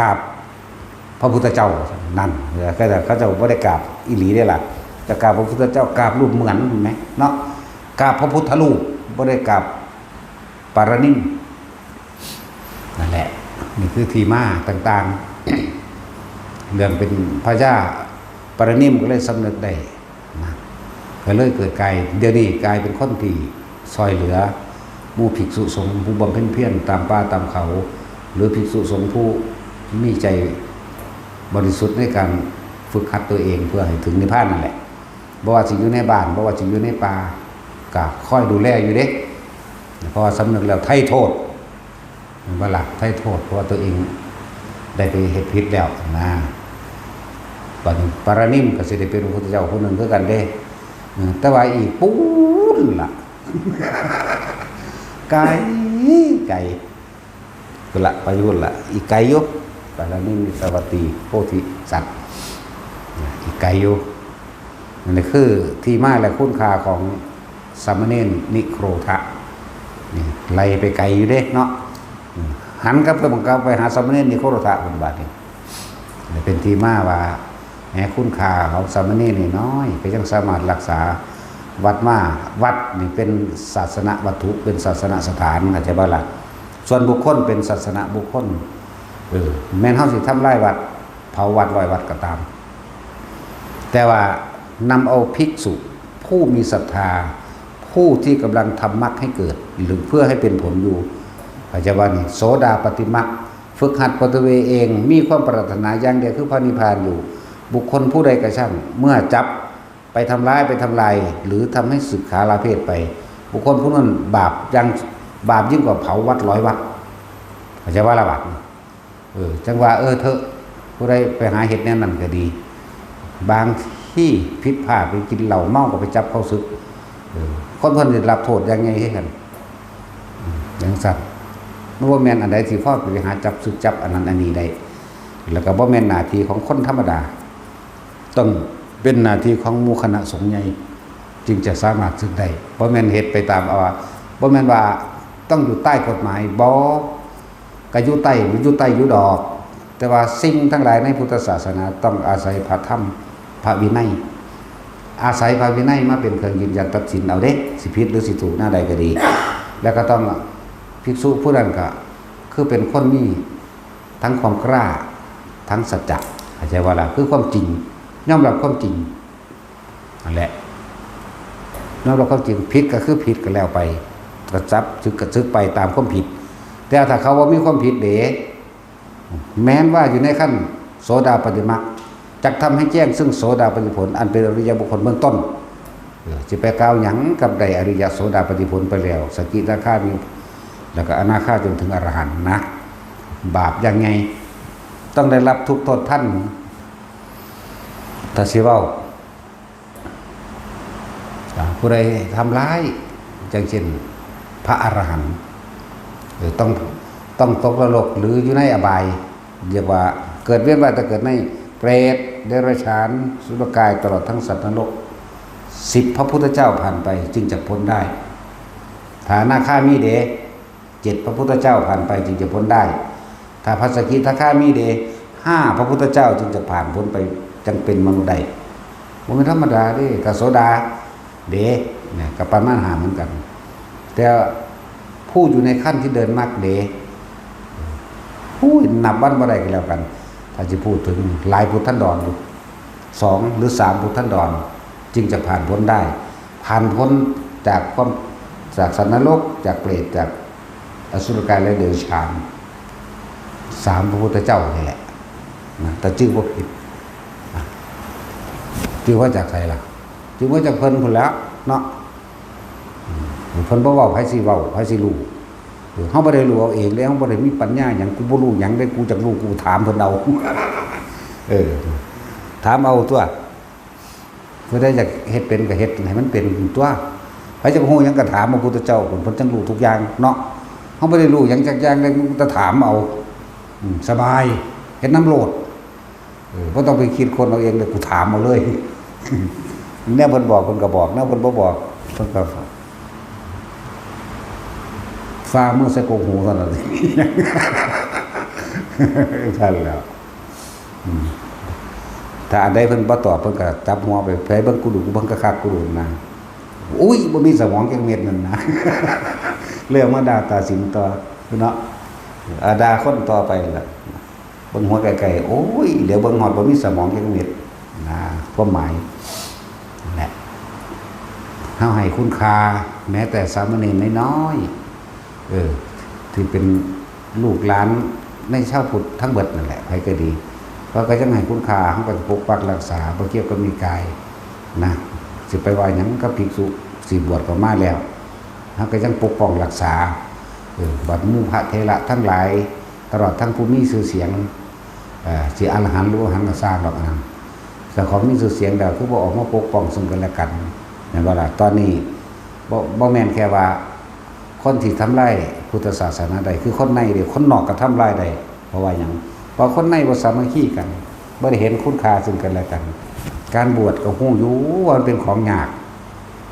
กราบพระพุทธเจ้า นั่น เออ เขาเจ้า เขาเจ้าบ่ได้กราบอีหลีเด้ล่ะ จะกราบพระพุทธเจ้า กราบรูปเหมือน เห็นไหม เนาะ กราบพระพุทธรูป บ่ได้กราบปารินิม นั่นแหละ นี่คือที่มาต่างๆ เรื่องเป็นพญาปารินิมก็เลยสำนึกได้นะ ก็เลยเกิดกลาย เดี๋ยวนี้กลายเป็นคนที่ซอยเหลือหมู่ภิกษุสงฆ์ผู้บำเพ็ญเพียรตามป่าตามเขา หรือภิกษุสงฆ์ผู้มีใจบริสุทธิ์ในการฝึกหัดตัวเองเพื่อให้ถึงนิพพานนั่นแหละ บ่ว่าสิอยู่ในบ้าน บ่ว่าสิอยู่ในป่า ก็คอยดูแลอยู่เด้ เพราะว่าสำนึกแล้วไถ่โทษ แม่นบ่ล่ะ ไถ่โทษ เพราะว่าตัวเองได้ไปเฮ็ดผิดแล้วนะ บัดนี้ปารินิมก็สิได้เป็นพระพุทธเจ้าผู้หนึ่งคือกันเด้ เออ แต่ว่าอีกปู้นล่ะ ไกล ไกล พุ้นละ ไปพุ้นละ อีกไกลอยู่ ปารินิมมิตสวัตตีโพธิสัตว์ อีกไกลอยู่ นั่นคือที่มาและคุณค่าของสามเณรนิโครธะ นี่ไล่ไปไกลอยู่เด้เนาะ อืม หันกลับไปบังกลับไปหาสามเณรนิโครธะเพิ่นบาดนี้ นี่เป็นที่มาว่า แหม คุณค่าของสามเณรนี่น้อย ก็ยังสามารถรักษาวัดมา วัดนี่เป็นศาสนวัตถุ เป็นศาสนสถาน เข้าใจบ่ล่ะ ส่วนบุคคลเป็นศาสนบุคคล เออ แม้นเฮาสิทำลายวัด เผาวัด ร้อยวัดก็ตาม แต่ว่านำเอาภิกษุผู้มีศรัทธา ผู้ที่กำลังทำมรรคให้เกิด หรือเพื่อให้เป็นผลอยู่ เข้าใจบ่นี่ โสดาปัตติมรรค ฝึกหัดปัตตเวเอง มีความปรารถนาอย่างเดียวคือพระนิพพานอยู่ บุคคลผู้ใดก็ช่าง เมื่อจับไปทำร้าย ไปทำลาย หรือทำให้สึกขาลาเพศไป บุคคลผู้นั้นบาปยัง บาปยิ่งกว่าเผาวัดร้อยวัด เข้าใจบ่ล่ะบาดนี้ เออ จั่งว่า เออ เถอะ ผู้ใดไปหาเฮ็ดแนวนั้นก็ดี บางทีผิดพลาดไปกินเหล้าเมาก็ไปจับเข้าสึก เออ คนเพิ่นได้รับโทษอย่างใหญ่คือกัน อืม จั่งซั้น มันบ่แม่นอันใดที่พอไปหาจับสึกจับอันนั้นอันนี้ได้ แล้วก็บ่แม่นหน้าที่ของคนธรรมดา ต้องเป็นหน้าที่ของหมู่คณะสงฆ์ใหญ่ จึงจะสามารถสึกได้ บ่แม่นเฮ็ดไปตามเอาว่า บ่แม่นว่าต้องอยู่ใต้กฎหมาย บ่ ก็อยู่ใต้ อยู่ใต้อยู่ดอก แต่ว่าสิ่งทั้งหลายในพุทธศาสนาต้องอาศัยพระธรรม พระวินัย อาศัยพระวินัยมาเป็นเครื่องยืนยันตัดสินเอาเด้ สิผิดหรือสิถูกแนวใดก็ดี แล้วก็ต้อง ภิกษุผู้นั้นก็คือเป็นคนมีทั้งความกล้า ทั้งสัจจะ เข้าใจบ่ล่ะ คือความจริง ยอมรับความจริง นั่นแหละ ยอมรับความจริง ผิดก็คือผิดก็แล้วไป ก็จับสึกก็สึกไปตามความผิด แต่ถ้าเขาบ่มีความผิดเด้ แม้นว่าอยู่ในขั้นโสดาปัตติมรรค จักทำให้แจ้งซึ่งโสดาปัตติผล อันเป็นอริยบุคคลเบื้องต้น เออ สิไปกล่าวหยังกับได้อริยโสดาปัตติผลไปแล้ว สกิทาคามี แล้วก็อนาคาจนถึงอรหันต์นะ บาปอย่างใหญ่ ต้องได้รับทุกข์โทษทัน ถ้าสิเว้า อ่า ผู้ใดทำร้าย อย่างเช่น พระอรหันต์ เออ ต้อง ต้องตกนรก หรืออยู่ในอบาย เรียกว่าเกิดเวียนว่ายตายเกิดในเปรต เดรัจฉาน อสุรกาย ตลอดทั้งสัตว์นรก สิบพระพุทธเจ้าผ่านไปจึงจะพ้นได้ ถ้าอนาคามีเด้ เจ็ดพระพุทธเจ้าผ่านไปจึงจะพ้นได้ ถ้าพระสกิทาคามีเด้ ห้าพระพุทธเจ้าจึงจะผ่านพ้นไป จั่งเป็นมนุษย์ได้ บ่แม่นธรรมดาเด้ ถ้าโสดาเด้ เนี่ย ก็ประมาณห้าเหมือนกัน แต่ผู้อยู่ในขั้นที่เดินมรรคเด้ ผู้นับวันบ่ได้ก็แล้วกัน ถ้าจะพูดถึงหลายพุทธันดรอยู่ สองหรือสามพุทธันดร จึงจะผ่านพ้นได้ ผ่านพ้นจากความ จากสัตว์นรก จากเปรต จากอสุรกายและเดรัจฉาน สามพระพุทธเจ้านี่แหละ นะ แต่ชื่อบ่ผิด นะ ชื่อว่าจากใครล่ะ ชื่อว่าจากเพิ่นพุ้นแหล้วเนาะ อืม เพิ่นบ่เว้า ไผสิเว้า ไผสิรู้ เออ เฮาบ่ได้รู้เอาเองเด้ เฮาบ่ได้มีปัญญาหยัง กูบ่รู้หยังเด้ กูจักรู้ กูถามเพิ่นเอา เออ ถามเอาตั๊ว ผู้ใดอยากเฮ็ดเป็นก็เฮ็ดให้มันเป็นตั๊ว ไผอยากรู้หยังก็ถามพระพุทธเจ้าพุ้น เพิ่นจั่งรู้ทุกอย่างเนาะ เฮาบ่ได้รู้หยังจักอย่างเด้ กูแต่ถามเอา อืม สบาย เฮ็ดนำโลด เออ บ่ต้องไปคิดค้นเอาเองเด้ กูถามเอาเลย แนวเพิ่นบอกเพิ่นก็บอก แนวเพิ่นบ่บอกเพิ่นก็ฝ่ามือใส่กกหูเท่านั้น ซั่นแหล้ว อืม ถ้าอันใดเพิ่นบ่ตอบ เพิ่นก็จับหัวไป ไผเบิ่งกูดู กูเบิ่งคักๆ กูดูนะ อุ้ย บ่มีสมองจักเม็ดนั่นนะ เลยเอามาด่าตาสิงต่อเนาะ อ่า ด่าคนต่อไปล่ะ เบิ่งหัวไกลๆ โอ้ย เดี๋ยวเบิ่งฮอดบ่มีสมองจักเม็ด นะ ความหมายนั่นแหละ เฮาให้คุณค่าแม้แต่สามเณรน้อยๆ เออ ที่เป็นลูกหลานในชาวพุทธทั้งเบิดนั่นแหละ ไผก็ดี เฮาก็ยังให้คุณค่า เฮาก็ปกปักรักษา บ่เกี่ยวกับนิกายนะ สิไปว่าหยังกับภิกษุ สิบวชก็มาแล้ว เฮาก็ยังปกป้องรักษา เออ บัดหมู่พระเถระทั้งหลาย ตลอดทั้งผู้มีชื่อเสียง เอ่อ สิอรหันต์หรืออรหันต์ก็ซ่างดอกอันนั้น เจ้าของมีชื่อเสียงแล้ว คือบ่ออกมาปกป้องซึ่งกันและกัน แม่นบ่ล่ะ ตอนนี้ บ่ บ่แม่นแค่ว่า คนที่ทำลายพุทธศาสนาได้ คือคนในเด้ คนนอกก็ทำลายได้ เพราะว่าหยัง เพราะคนในบ่สามัคคีกัน บ่ได้เห็นคุณค่าซึ่งกันและกัน การบวชก็ฮู้อยู่ว่ามันเป็นของยาก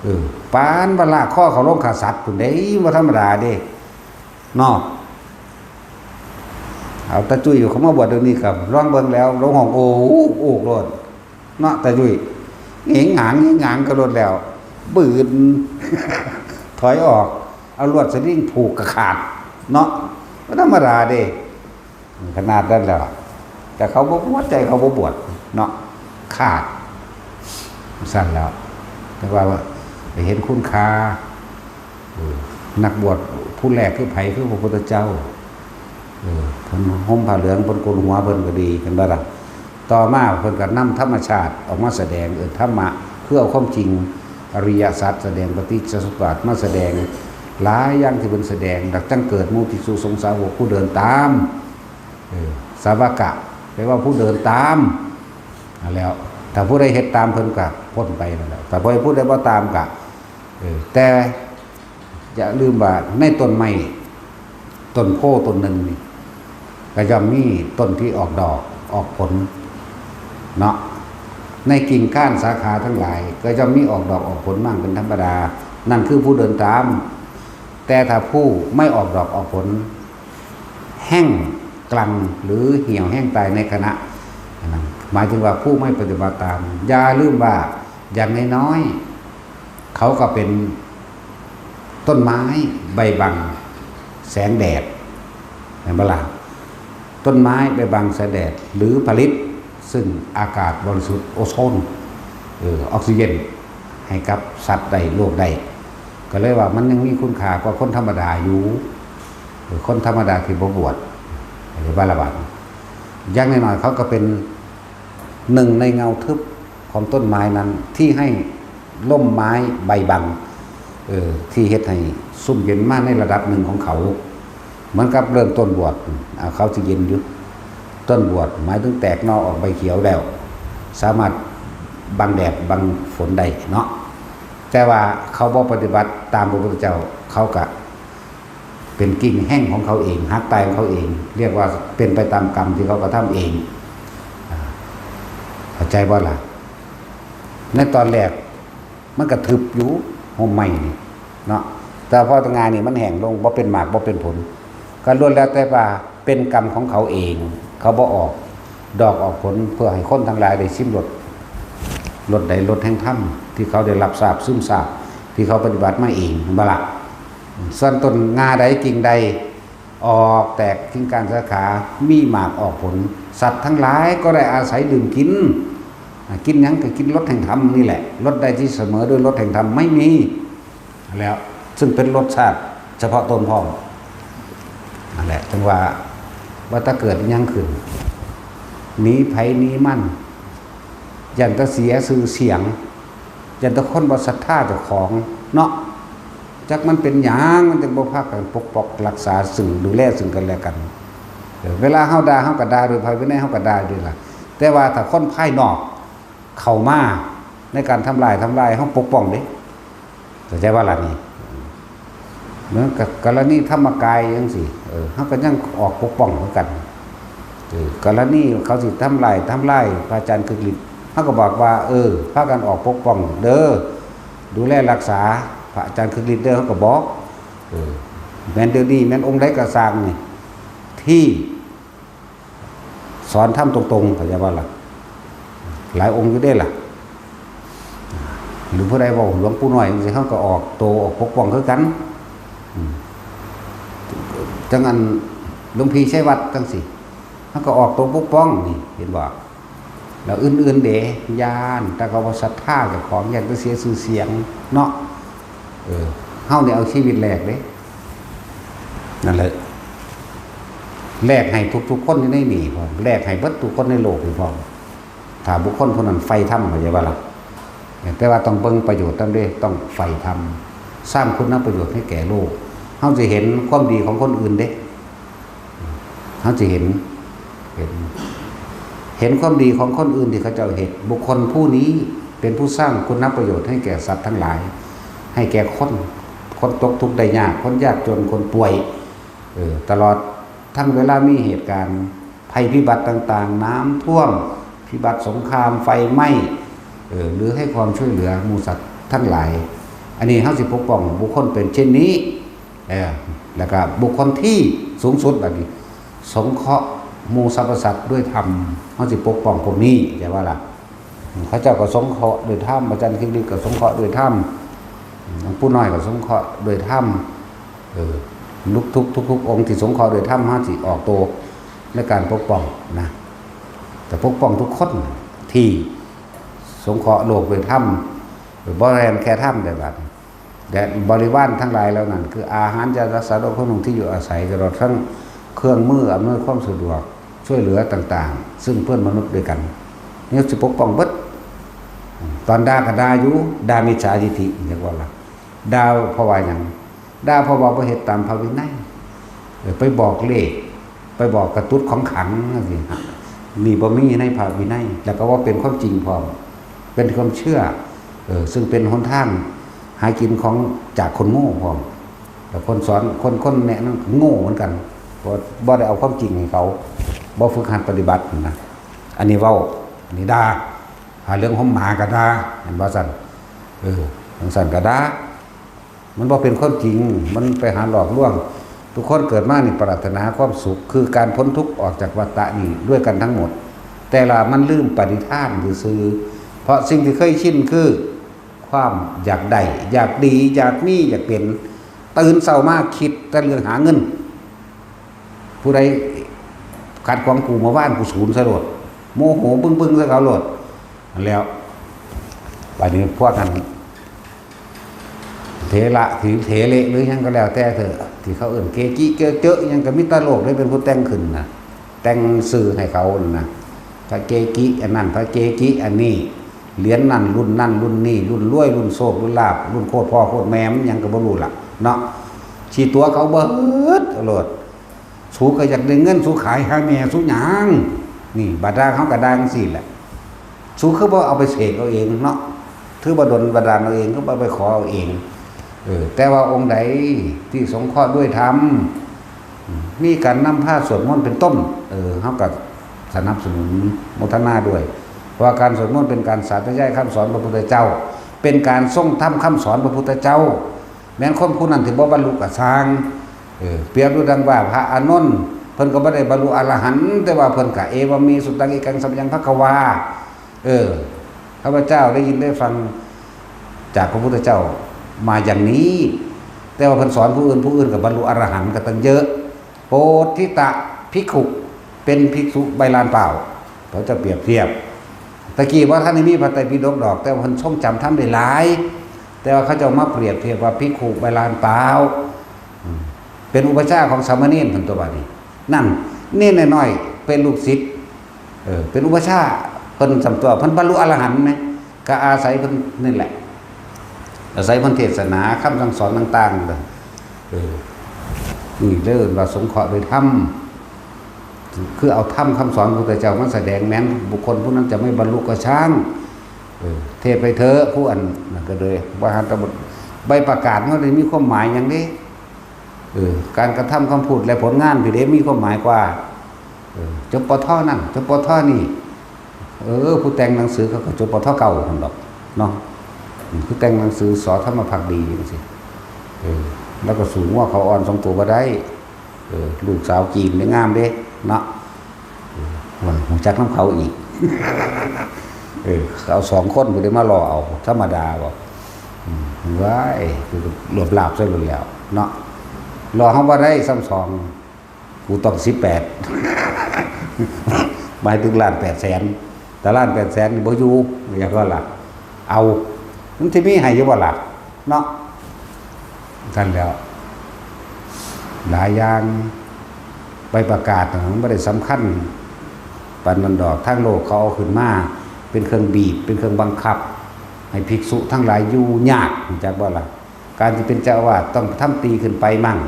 เออ ปานว่าลากคอเขาลงฆ่าสัตว์พุ้นเด้ บ่ธรรมดาเด้ เนาะ เอาตาจุ้ยเขามาบวชเดี๋ยวนี้ก็ลองเบิ่งแล้ว ลงห้องโอ้โห โอ้โหโลด เนาะ ตาจุ้ย หงิงหงาง หงิงหงางก็โลดแล้ว บืน ถอยออก เอาลวดสลิงผูกก็ขาด เนาะ บ่ธรรมดาเด้ ขนาดนั้นแล้ว แต่เขาบ่ หัวใจเขาบ่บวช เนาะ ขาด ซั่นแล้ว แต่ว่าได้เห็นคุณค่า เออ นักบวชผู้แรกคือไผ คือพระพุทธเจ้า เออ เพิ่นห่มผ้าเหลือง เพิ่นโกนหัว เพิ่นก็ดี เห็นบ่ล่ะ ต่อมาเพิ่นก็นำธรรมชาติออกมาแสดง เออ ธรรมะ คือเอาความจริง อริยสัจ แสดงปฏิจจสมุปบาทมาแสดง หลายอย่างที่เพิ่นแสดง ดักจั่งเกิดมูติสุสงสาวกผู้เดินตาม เออ สาวกะ แปลว่าผู้เดินตาม นั่นแหล้ว ถ้าผู้ใดเฮ็ดตามเพิ่นก็พ้นไปนั่นแหละ แต่ผู้ใด ผู้ใดบ่ตามก็ เออ แต่อย่าลืมว่าในต้นไม้ ต้นโพธิ์ต้นหนึ่งนี่ ก็ย่อมมีต้นที่ออกดอกออกผล เนาะ ในกิ่งก้านสาขาทั้งหลาย ก็ย่อมมีออกดอกออกผลมั่งเป็นธรรมดา นั่นคือผู้เดินตาม แต่ถ้าผู้ไม่ออกดอกออกผล แห้งกรังหรือเหี่ยวแห้งตายในขณะนั้น หมายถึงว่าผู้ไม่ปฏิบัติตาม อย่าลืมว่าอย่างน้อยๆ เขาก็เป็นต้นไม้ใบบังแสงแดด เห็นบ่ล่ะ ต้นไม้ใบบังแสงแดด หรือผลิตซึ่งอากาศบริสุทธิ์ โอโซน เออ ออกซิเจน ให้กับสัตว์ได้ โลกได้ ก็เลยว่ามันยังมีคุณค่ากว่าคนธรรมดาอยู่ เออ คนธรรมดาที่บ่บวช เห็นบ่ล่ะบัด อย่างน้อยๆ เขาก็เป็นหนึ่งในเงาทึบของต้นไม้นั้น ที่ให้ร่มไม้ใบบัง เออ ที่เฮ็ดให้ซุ่มเย็นมาในระดับหนึ่งของเขา เหมือนกับเริ่มต้นบวช อ่า เขาสิเย็นอยู่ ต้นบวชหมายถึงแตกหน่อออกใบเขียวแล้ว สามารถบังแดดบังฝนได้เนาะ แต่ว่าเขาบ่ปฏิบัติตามพระพุทธเจ้า เขาก็เป็นกิ่งแห้งของเขาเอง หักตายของเขาเอง เรียกว่าเป็นไปตามกรรมที่เขากระทำเอง อ่า เข้าใจบ่ล่ะ ในตอนแรกมันก็ทึบอยู่ ฮ่มไม้นี่เนาะ แต่พอตะงานี่มันแห้งลง บ่เป็นหมาก บ่เป็นผล ก็ล้วนแล้วแต่ว่าเป็นกรรมของเขาเอง เขาบ่ออกดอกออกผลเพื่อให้คนทั้งหลายได้ชิมรส รสใด รสแห่งธรรมที่เขาได้รับทราบ ซึมซาบ ที่เขาปฏิบัติมาเอง เห็นบ่ล่ะ ส่วนต้นงาใด กิ่งใด ออกแตกกิ่งก้านสาขา มีหมากออกผล สัตว์ทั้งหลายก็ได้อาศัยดื่มกิน อ่ะ กินหยังก็กินรสแห่งธรรมนี่แหละ รสใดที่เสมอด้วยรสแห่งธรรมไม่มี แล้ว ซึ่งเป็นรสชาติเฉพาะตนพร้อม นั่นแหละ จึงว่า ว่าถ้าเกิดอิหยังขึ้น หนีไผหนีมัน ย่านแต่เสียชื่อเสียง ย่านแต่คนบ่ศรัทธาเจ้าของเนาะ จักมันเป็นหยัง มันจึงบ่พากันปกป้องรักษาซึ่ง ดูแลซึ่งกันและกัน เออ เวลาเฮาด่า เฮาก็ด่าโดยพระวินัย เฮาก็ด่าอยู่ล่ะ แต่ว่าถ้าคนภายนอกเข้ามาในการทำลาย ทำลาย เฮาปกป้องเด้ เข้าใจบ่ล่ะนี่ เหมือนกับกรณีธรรมกายจังซี้ เออ เฮาก็ยังออกปกป้องคือกัน เออ กรณีเขาสิทำลาย ทำลายพระอาจารย์คึกฤทธิ์ เฮาก็บอกว่า เออ พากันออกปกป้องเด้อ ดูแลรักษาพระอาจารย์คึกฤทธิ์เด้อ เฮาก็บอก เออ แม่นเดี๋ยวนี้ แม่นองค์ใดก็ซ่างนี่ ที่สอนธรรมตรงๆ เข้าใจบ่ล่ะ หลายองค์อยู่เด้ล่ะ หรือผู้ใดเว้าหลวงปู่น้อยจังซี้ เฮาก็ออกโตออกปกป้องคือกัน อืม จังอันหลวงพี่ชัยวัฒน์จังซี้ เฮาก็ออกโตปกป้องนี่ เห็นบ่ แล้วอื่นๆเด้ ย้านแต่เขาบ่ศรัทธาเจ้าของ ย้านแต่เสียชื่อเสียงเนาะ เออ เฮานี่เอาชีวิตแลกเด้ นั่นแหละ แลกให้ทุกๆคนอยู่ในนี่พร้อม แลกให้เบิดทุกคนในโลกนี่พร้อม ถ้าบุคคลผู้นั้นใฝ่ธรรม เข้าใจบ่ล่ะ แต่ว่าต้องเบิ่งประโยชน์นำเด้ ต้องใฝ่ธรรม สร้างคุณประโยชน์ให้แก่โลก เฮาสิเห็นความดีของคนอื่นเด้ เฮาสิเห็น เห็น เห็นความดีของคนอื่นที่เขาเจ้าเฮ็ด บุคคลผู้นี้เป็นผู้สร้างคุณประโยชน์ให้แก่สัตว์ทั้งหลาย ให้แก่คน คนตกทุกข์ได้ยาก คนยากจน คนป่วย เออ ตลอดทั้งเวลามีเหตุการณ์ภัยพิบัติต่างๆ น้ำท่วม พิบัติสงคราม ไฟไหม้ เออ หรือให้ความช่วยเหลือหมู่สัตว์ทั้งหลาย อันนี้เฮาสิปกป้องบุคคลเป็นเช่นนี้ เออ แล้วก็บุคคลที่สูงสุดบัดนี้ สงเคราะห์หมู่สรรพสัตว์ด้วยธรรม เฮาสิปกป้องพวกนี้ เข้าใจบ่ล่ะ เขาเจ้าก็สงเคราะห์ด้วยธรรม อาจารย์คิกฤทธิ์ก็สงเคราะห์ด้วยธรรม หลวงปู่น้อยก็สงเคราะห์ด้วยธรรม เออ ทุกๆ ทุกๆองค์ที่สงเคราะห์ด้วยธรรม เฮาสิออกโตในการปกป้องนะ แต่ปกป้องทุกคนที่สงเคราะห์โลกด้วยธรรม เออ บ่แม่นแค่ธรรมเด้บัดนี้ และบริวารทั้งหลายเหล่านั้น คืออาหาร ยารักษาโรค เครื่องนุ่ง ที่อยู่อาศัย ตลอดทั้งเครื่องมืออำนวยความสะดวก ช่วยเหลือต่างๆ ซึ่งเพื่อนมนุษย์ด้วยกัน นี่สิปกป้องเบิด ตอนด่าก็ด่าอยู่ ด่ามิจฉาทิฏฐิ เรียกว่าล่ะ ด่าเพราะว่าหยัง ด่าเพราะว่าบ่เฮ็ดตามพระวินัย เออ ไปบอกเลข ไปบอกกระตุ้ดของขลังจังซี้ นี่บ่มีในพระวินัย แล้วก็ว่าเป็นความจริงพร้อม เป็นความเชื่อ เออ ซึ่งเป็นหนทางหากินของ จากคนโง่พร้อม แล้วคนสอน คน คนแนะนำก็โง่เหมือนกัน เพราะบ่ได้เอาความจริงให้เขา บ่ฝึกหัดปฏิบัตินะ อันนี้เว้า อันนี้ด่า หาเรื่องของหมาก็ด่า เห็นบ่ซั่น เออ จังซั่นก็ด่า มันบ่เป็นความจริง มันไปหาหลอกลวง ทุกคนเกิดมานี่ปรารถนาความสุข คือการพ้นทุกข์ออกจากวัฏฏะนี้ด้วยกันทั้งหมด แต่ละมันลืมปณิธานซื่อๆ เพราะสิ่งที่เคยชินคือความอยากได้ อยากดี อยากมี อยากเป็น ตื่นเช้ามาคิดแต่เรื่องหาเงิน ผู้ใดขัดขวางกูเมื่อวาน กูสูนใส่โลด โมโหบึ้งๆ ใส่เขาโลด นั่นแล้ว บัดนี้พวกนั้น เถระ ถือเถเละ หรือหยังก็แล้วแต่เถอะ ที่เขาเอิ้นเกจิเกอะเจอะหยัง ก็มีแต่โลกได้เป็นผู้แต่งขึ้นนะ แต่งชื่อให้เขานั่นนะ พระเกจิอันนั้น พระเกจิอันนี้ เหรียญนั่น รุ่นนั่น รุ่นนี้ รุ่นรวย รุ่นโชค รุ่นลาภ รุ่นโคตรพ่อโคตรแม่ มันหยังก็บ่รู้ล่ะเนาะ สิตั๋วเขาเบิดโลด สูก็อยากได้เงิน สูขายหาแม่สูหยัง นี่บาดาลเขาก็ด่าจั่งซี้แหละ สูคือบ่เอาไปเสกเอาเองเนาะ คือบ่ดลบันดาลเอาเอง คือบ่ไปขอเอาเอง เออ แต่ว่าองค์ใดที่สงเคราะห์ด้วยธรรม มีการนำพาสวดมนต์เป็นต้น เออ เขาก็สนับสนุนโมทนาด้วย เพราะว่าการสวดมนต์เป็นการสาธยายคำสอนพระพุทธเจ้า เป็นการทรงธรรมคำสอนพระพุทธเจ้า แม้นคนผู้นั้นที่บ่บรรลุก็ซ่าง เออ เปรียบดูดังว่าพระอานนท์ เพิ่นก็บ่ได้บรรลุอรหันต์ แต่ว่าเพิ่นก็ เอวัมเม สุตตัง เอกัง สะมะยัง ภะคะวา เออ ข้าพเจ้าได้ยินได้ฟังจากพระพุทธเจ้ามาอย่างนี้ แต่ว่าเพิ่นสอนผู้อื่น ผู้อื่นก็บรรลุอรหันต์ก็ตั้งเยอะ โปททิตะภิกขุ เป็นภิกษุใบลานเปล่า เขาจะเปรียบเทียบ ตะกี้ว่าท่านได้มีพระไตรปิฎกดอก แต่ว่าเพิ่นทรงจำธรรมได้หลาย แต่ว่าเขาเจ้ามาเปรียบเทียบว่าภิกขุใบลานเปล่า อืม เป็นอุปัชฌาย์ของสามเณร เพิ่นตัวบาดนี้ นั่น นี่น้อยๆ เป็นลูกศิษย์ เออ เป็นอุปัชฌาย์ เพิ่นสำตัว เพิ่นบรรลุอรหันต์ไหม ก็อาศัยเพิ่นนี่แหละ อาศัยเพิ่นเทศนา คำสั่งสอนต่างๆ เออ นี่เรียกว่าสงเคราะห์โดยธรรม คือเอาธรรมคำสอนพระพุทธเจ้ามาแสดง แม้นบุคคลผู้นั้นจะไม่บรรลุก็ช่าง เออ เทศน์ไปเถอะ ผู้อันนั้นก็เลย ว่าหาตำบล ใบประกาศมันได้มีความหมายอย่างนี้ เออ การกระทำคำพูดและผลงานพี่เด้มีความหมายกว่า เออ จบปทนั่น จบปทนี่ เออ ผู้แต่งหนังสือเขาก็จบปทเก่าหั่นดอก เนาะ อืม ผู้แต่งหนังสือ ส.ธรรมภักดี จังซี้ เออ แล้วก็สู้งัวเขาอ่อนสองตัวบ่ได้ เออ ลูกสาวจีนได้งามเด้ เนาะ เออ ว่าฮู้จักนำเขาอีก เออ เอาสองคนผู้ใดมาหล่อเอา ธรรมดาบ่ อืม ว้าย คือรวบลาบซะแล้ว เนาะ หล่อเฮาบ่ได้ซ้ำสอง กูต้องสิบแปด หมายถึงล้านแปดแสน แต่ล้านแปดแสนนี่บ่อยู่ อย่างก็ล่ะ เอา มันสิมีให้อยู่บ่ล่ะ เนาะ ซั่นแหล้ว หลายอย่าง ใบประกาศน่ะมันบ่ได้สำคัญปานนั้นดอก ทางโลกเขาเอาขึ้นมา เป็นเครื่องบีบ เป็นเครื่องบังคับ ให้ภิกษุทั้งหลายอยู่ยาก รู้จักบ่ล่ะ การสิเป็นเจ้าอาวาสต้องทำตรีขึ้นไปมั่ง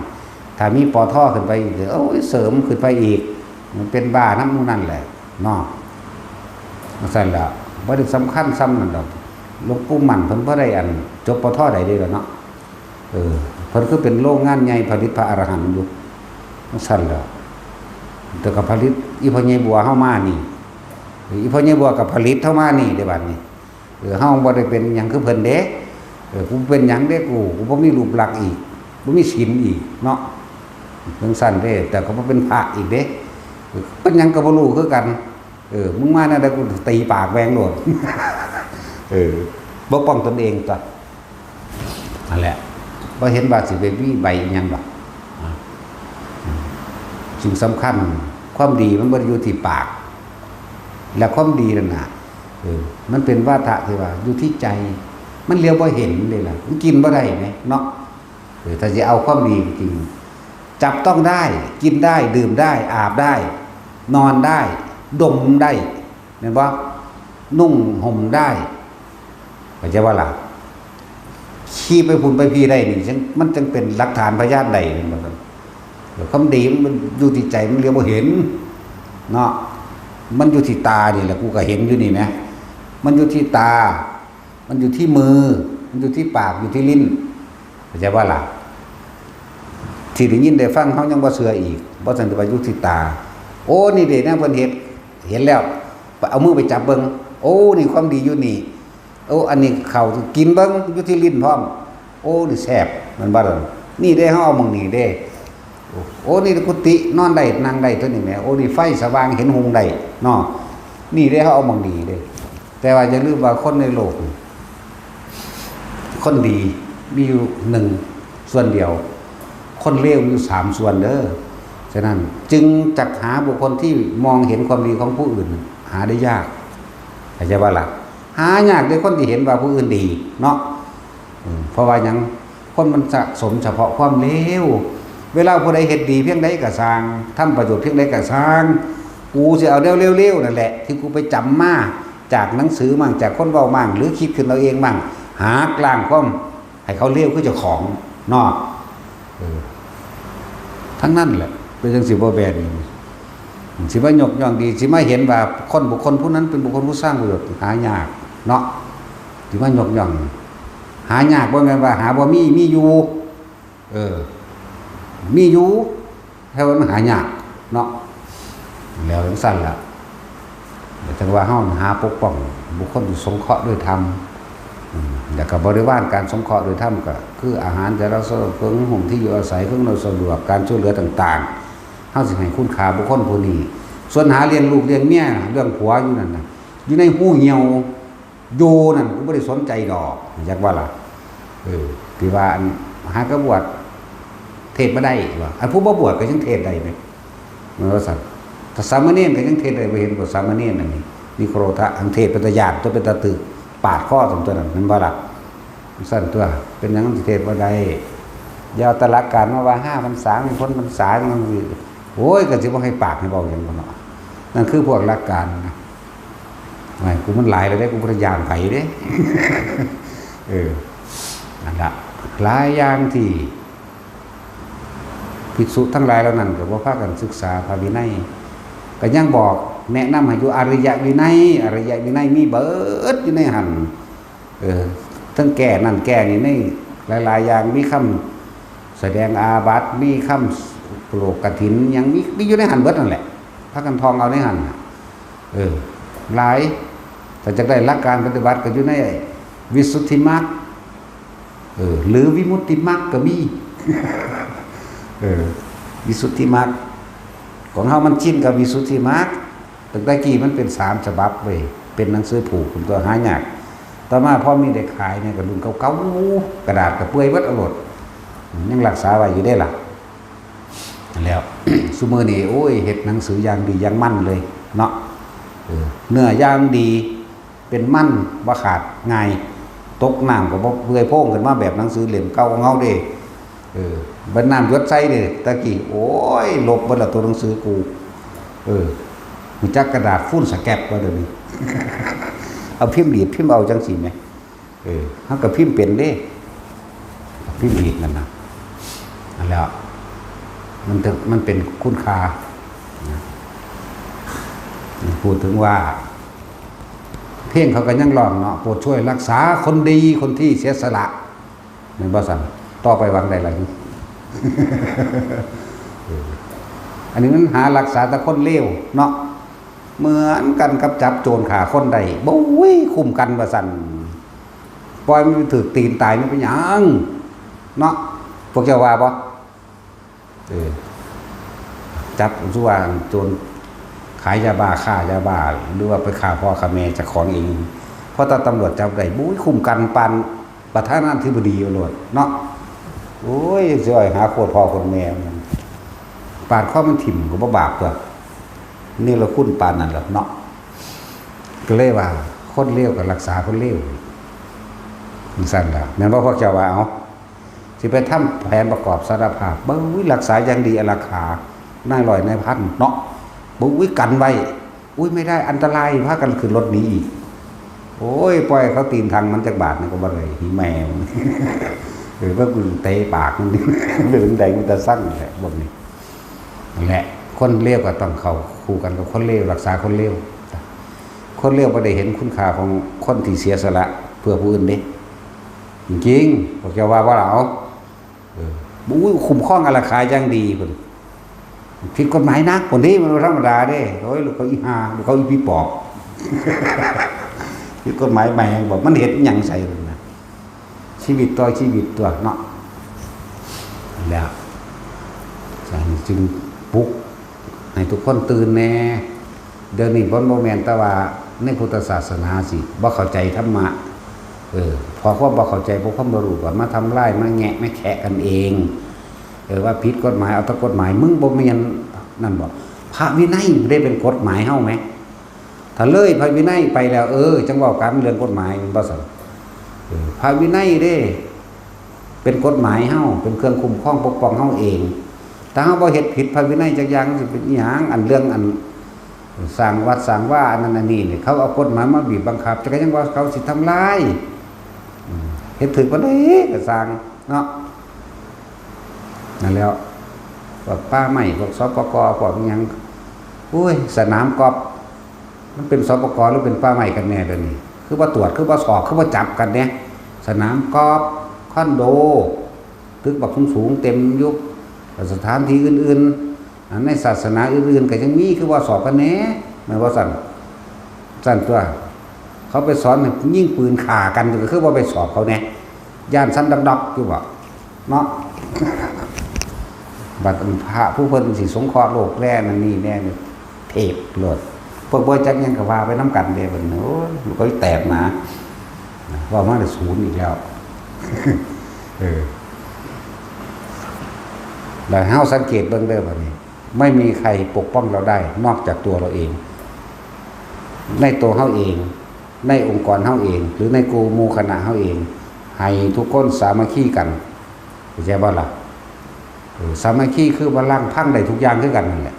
ถ้ามี ป.ท. ขึ้นไปอีก โอ้ย เสริมขึ้นไปอีก มันเป็นบ้านำหมู่นั่นแหละ เนาะ จั่งซั่นล่ะ บ่ได้สำคัญส่ำนั่นดอก หลวงปู่มั่นเพิ่นบ่ได้อันจบ ป.ท. ใดเด้ล่ะเนาะ เออ เพิ่นคือเป็นโรงงานใหญ่ผลิตพระอรหันต์อยู่ จั่งซั่นล่ะ แต่ก็ผลิตอีพ่อใหญ่บัวเฮามานี่ อีพ่อใหญ่บัวก็ผลิตเฮามานี่เด้บัดนี้ เออ เฮาบ่ได้เป็นหยังคือเพิ่นเด้ เออ กูเป็นหยังเด้กู กูบ่มีรูปลักษณ์อีก บ่มีศีลอีกเนาะ จั่งซั่นเด้ แต่ก็บ่เป็นพระอีกเด้ เออ เป็นหยังก็บ่รู้คือกัน เออ มึงมาแนวใดกูตีปากแหว่งโลด เออ ปกป้องตนเองตั๊ว นั่นแหละ บ่เห็นว่าสิไปมีใบอิหยังดอก อ่ะ อืม สิ่งสำคัญ ความดีมันบ่ได้อยู่ที่ปาก และความดีนั่นน่ะ เออ มันเป็นวาทะที่ว่าอยู่ที่ใจ มันเหลียวบ่เห็นเด้ล่ะ มันกินบ่ได้แหมเนาะ เออ ถ้าสิเอาความดีจริง จับต้องได้ กินได้ ดื่มได้ อาบได้ นอนได้ ดมได้ แม่นบ่ นุ่งห่มได้ เข้าใจบ่ล่ะ ขี่ไปพุ้นไปพี้ได้นี่ จั่ง มันจั่งเป็นหลักฐานพยานได้ แม่นบ่ครับ ความดีมันอยู่ที่ใจ มันเหลียวบ่เห็น เนาะ มันอยู่ที่ตานี่แหละ กูก็เห็นอยู่นี่แหม มันอยู่ที่ตา มันอยู่ที่มือ มันอยู่ที่ปาก อยู่ที่ลิ้น เข้าใจบ่ล่ะ ที่ได้ยินได้ฟัง เฮายังบ่เชื่ออีก บ่ซั้นสิว่าอยู่ที่ตา โอ้ นี่เด้ แนวเพิ่นเฮ็ด เห็นแล้ว เอามือไปจับเบิ่ง โอ้ นี่ความดีอยู่นี่ โอ้ อันนี้เข้า กินเบิ่ง อยู่ที่ลิ้นพร้อม โอ้ นี่แซ่บ แม่นบ่ล่ะ นี่เด้ เฮาเอาหม่องนี้เด้ โอ้ โอ้ นี่กุฏินอนได้ นั่งได้ตัวนี้แหม โอ้ นี่ไฟสว่าง เห็นหุงได้เนาะ นี่เด้ เฮาเอาหม่องนี้เด้ แต่ว่าอย่าลืมว่าคนในโลกนี่ คนดีมีอยู่หนึ่งส่วนเดียว คนเลวมีอยู่สามส่วนเด้อ ฉะนั้นจึงจักหาบุคคลที่มองเห็นความดีของผู้อื่น หาได้ยาก เข้าใจบ่ล่ะ หายากเด้อ คนที่เห็นว่าผู้อื่นดีเนาะ อืม เพราะว่าหยัง คนมันสะสมเฉพาะความเลว เวลาผู้ใดเฮ็ดดีเพียงใดก็ซ่าง ทำประโยชน์เพียงใดก็ซ่าง กูสิเอาแนวเลวๆนั่นแหละ ที่กูไปจ๋ำมาจากหนังสือมั่ง จากคนเว้ามั่ง หรือคิดขึ้นเอาเองมั่ง หักล้างความให้เขาเลวคือเจ้าของเนาะ เออ ทั้งนั้นแหละ เป็นจังสิบ่แบน สิมายกย่องดี สิมาเห็นว่าคนบุคคลผู้นั้นเป็นบุคคลผู้สร้างประโยชน์ หายากเนาะ สิมายกย่อง หายาก บ่แม่นว่าหาบ่มี มีอยู่ เออ มีอยู่ แต่ว่ามันหายากเนาะ แล้วจังซั่นล่ะ แต่จังว่าเฮาหาปกป้องบุคคลที่สงเคราะห์ด้วยธรรม อืม แล้วก็บริวารการสงเคราะห์ด้วยธรรมก็คืออาหาร ยารักษาโรค เครื่องนุ่งห่ม ที่อยู่อาศัย เครื่องอำนวยสะดวก การช่วยเหลือต่างๆ เฮาสิให้คุณค่าบุคคลผู้นี้ ส่วนหาเลี้ยงลูกเลี้ยงเมีย เรื่องผัวอยู่นั่นน่ะ อยู่ในหูเหี่ยว อยู่นั่น กูบ่ได้สนใจดอก จักว่าล่ะ เออ ที่ว่าอันหากะบวช เทศน์บ่ได้ว่า อันผู้บ่บวชก็ยังเทศน์ได้เด้ แม่นว่าซั่น ถ้าสามเณรก็ยังเทศน์ได้ บ่เห็นบ่ สามเณรอันนี้ นิโครธะ อันเทศน์เป็นตาย้าน ตัวเป็นตาตึก ปาดคอซั่นตัวนั้น แม่นบ่ล่ะ ซั่นตัว เป็นหยังสิเทศน์บ่ได้ อย่าเอาแต่หลักการมาว่า ห้าพรรษา มีพ้นพรรษา จังซี่ โอ้ย ก็สิบ่ให้ปากให้เว้าหยังบ่เนาะ นั่นคือพวกหลักการนะ ไม่ กูมันหลายแล้วเด้ กูบ่ได้ย้านไผเด้ เออ นั่นล่ะ หลายอย่างที่ ภิกษุทั้งหลายเหล่านั้นก็บ่พากันศึกษาพระวินัย ก็ยังบอกแนะนำให้อยู่อริยวินัย อริยวินัยมีเบิดอยู่ในหั่น เออ ทั้งแก้นั่นแก้นี่ ในหลายๆอย่าง มีคำแสดงอาบัติ มีคำโปรกกฐิน หยังมี มีอยู่ในหั่นเบิดนั่นแหละ พากันท่องเอาในหั่นน่ะ เออ หลาย ถ้าจะได้หลักการปฏิบัติก็อยู่ในวิสุทธิมรรค เออ หรือวิมุตติมรรคก็มี เออ วิสุทธิมรรค ของเฮามันชินกับวิสุทธิมรรค ตั้งแต่กี้มันเป็นสามฉบับเว้ย เป็นหนังสือผูก ผมก็หายาก ต่อมาพอมีได้ขายเนี่ยก็รุ่นเก่าๆ กระดาษก็เปื่อยเบิดเอาโลด ยังรักษาไว้อยู่เด้ล่ะ นั่นแหล้ว ซุมื้อนี้ โอ้ย เฮ็ดหนังสืออย่างดีอย่างมันเลยเนาะ เออ เนื้ออย่างดี เป็นมันบ่ขาดง่าย ตกน้ำก็บ่เปื่อยโพร่งขึ้นมาแบบหนังสือเล่มเก่าของเฮาเด้ เออ บัดน้ำหยดใส่เด้ ตะกี้ โอ้ย ลบเบิดละตัวหนังสือกู เออ รู้จักกระดาษฟูลสแครปบ่เดี๋ยวนี้ เอาพิมพ์ดีดพิมพ์เอาจังซี่แหม เออ เฮาก็พิมพ์เป็นเด้ พิมพ์ดีดนั่นน่ะ นั่นแหละ มันถึง มันเป็นคุณค่านะ พูดถึงว่า เพลงเขาก็ยังร้องเนาะ โปรดช่วยรักษาคนดี คนที่เสียสละ แม่นบ่ซั่น ต่อไปหวังได้ล่ะ เออ อันนี้มันหารักษาแต่คนเลวเนาะ เหมือนกันกับจับโจรฆ่าคนได้ บุ้ย คุ้มกันว่าซั่น ปล่อยมันไปถืกตีนตายมันเป็นหยัง เนาะ พวกเจ้าว่าบ่ เออ จับ สมมุติว่าโจรขายยาบ้า ค้ายาบ้า หรือว่าไปฆ่าพ่อฆ่าแม่เจ้าของเอง พอตำรวจจับได้ บุ้ย คุ้มกันปานประธานาธิบดีเอาโลดเนาะ โอ้ย สิเอาหาโคตรพ่อโคตรแม่มัน ปาดคอมันถิ่มก็บ่บาปตัว เนรคุณปานนั้นแหละเนาะ ก็เลยว่า คนเลวก็รักษาคนเลว จังซั่นล่ะ แม่นบ่พวกเจ้าว่า เอา สิไปทำแผนประกอบสารภาพ เบิ่ง อุ๊ย รักษาอย่างดีอารักขา นายร้อยนายพันเนาะ เบิ่ง อุ๊ย กันไว้ อุ๊ย ไม่ได้ อันตราย พากันขึ้นรถหนีอีก โอ้ย ปล่อยเขาตีนทังมันจักบาทนี่ก็บ่ได้ หิแม่มัน เออ ว่ากูเตะปากมัน เป็นจั่งใด มันจะสั่งแหละ พวกนี้ นั่นแหละ คนเลวก็ต้องเข้าคู่กันกับคนเลว รักษาคนเลว คนเลวบ่ได้เห็นคุณค่าของคนที่เสียสละเพื่อผู้อื่นเด้ จริงๆ พวกเจ้าว่าบ่ล่ะ เอา เออ บุ้ย คุ้มครองอารักขาอย่างดีพุ่น ผิดกฎหมายหนักกว่านี้ มันบ่ธรรมดาเด้ โอ้ย ลูกเขาอีห่า ลูกเขาอีผีปอบ ผิดกฎหมายแม่ง บอกมันเฮ็ดอิหยังใส่พุ่นนะ ชีวิตต่อชีวิตตัวเนาะ แล้ว จึงปลุกให้ทุกคนตื่นแน่ เดี๋ยวนี้บ่ บ่แม่นแต่ว่าในพุทธศาสนาสิบ่เข้าใจธรรมะ เออ เพราะความบ่เข้าใจ เพราะความบ่รู้ ก็มาทำลาย มาแงะ มาแคะกันเอง เออ ว่าผิดกฎหมาย เอาแต่กฎหมาย มึงบ่แม่นนั่นบ่ พระวินัยบ่ได้เป็นกฎหมายเฮาแหม ถ้าเลยพระวินัยไปแล้ว เออ จั่งเว้ากันเรื่องกฎหมาย แม่นบ่ซั่น เออ พระวินัยเด้ เป็นกฎหมายเฮา เป็นเครื่องคุ้มครองปกป้องเฮาเอง ถ้าเฮาบ่เฮ็ดผิดพระวินัยจักอย่าง สิเป็นอิหยัง อันเรื่องอันสร้างวัดสร้างวา อันนั้นอันนี้นี่ เขาเอากฎหมายมาบีบบังคับ จักยังว่าเขาสิทำลาย อืม เฮ็ดถูกปานใดก็ซ่างเนาะ นั่นแหล้ว พวกป่าไม้ พวก สปก พวกอิหยัง โอ้ย สนามกอล์ฟ มันเป็น สปก หรือเป็นป่าไม้กันแน่เดี๋ยวนี้ คือบ่ตรวจ คือบ่สอบ คือบ่จับกันเนี่ย สนามกอล์ฟ คอนโด ตึกบักสูงๆ เต็มอยู่ สถานที่อื่นๆ อันในศาสนาอื่นๆ ก็ยังมี คือบ่สอบกันแน่ แม่นบ่ซั่น ซั่นตัว เขาไปสอนให้ยิงปืนฆ่ากัน ก็คือบ่ไปสอบเขาแน่ ย้านสั่นดอกๆ อยู่บ่ เนาะ บัดพระผู้เพิ่นสิสงเคราะห์โลกแน่นั่นนี่แน่นี่ เทพโลด พวกบ่จักหยังก็ว่าไปนำกันเด้ บัดนี้ โอ้ย มันก็แตกหนา เว้ามาได้ศูนย์อีกแล้ว เออ แล้วเฮาสังเกตเบิ่งเด้อบัดนี้ ไม่มีใครปกป้องเราได้นอกจากตัวเราเอง ในตัวเฮาเอง ในองค์กรเฮาเอง หรือในกลุ่มหมู่คณะเฮาเอง ให้ทุกคนสามัคคีกัน เข้าใจบ่ล่ะ เออ สามัคคีคือว่าล้างผลาญได้ทุกอย่างคือกันนั่นแหละ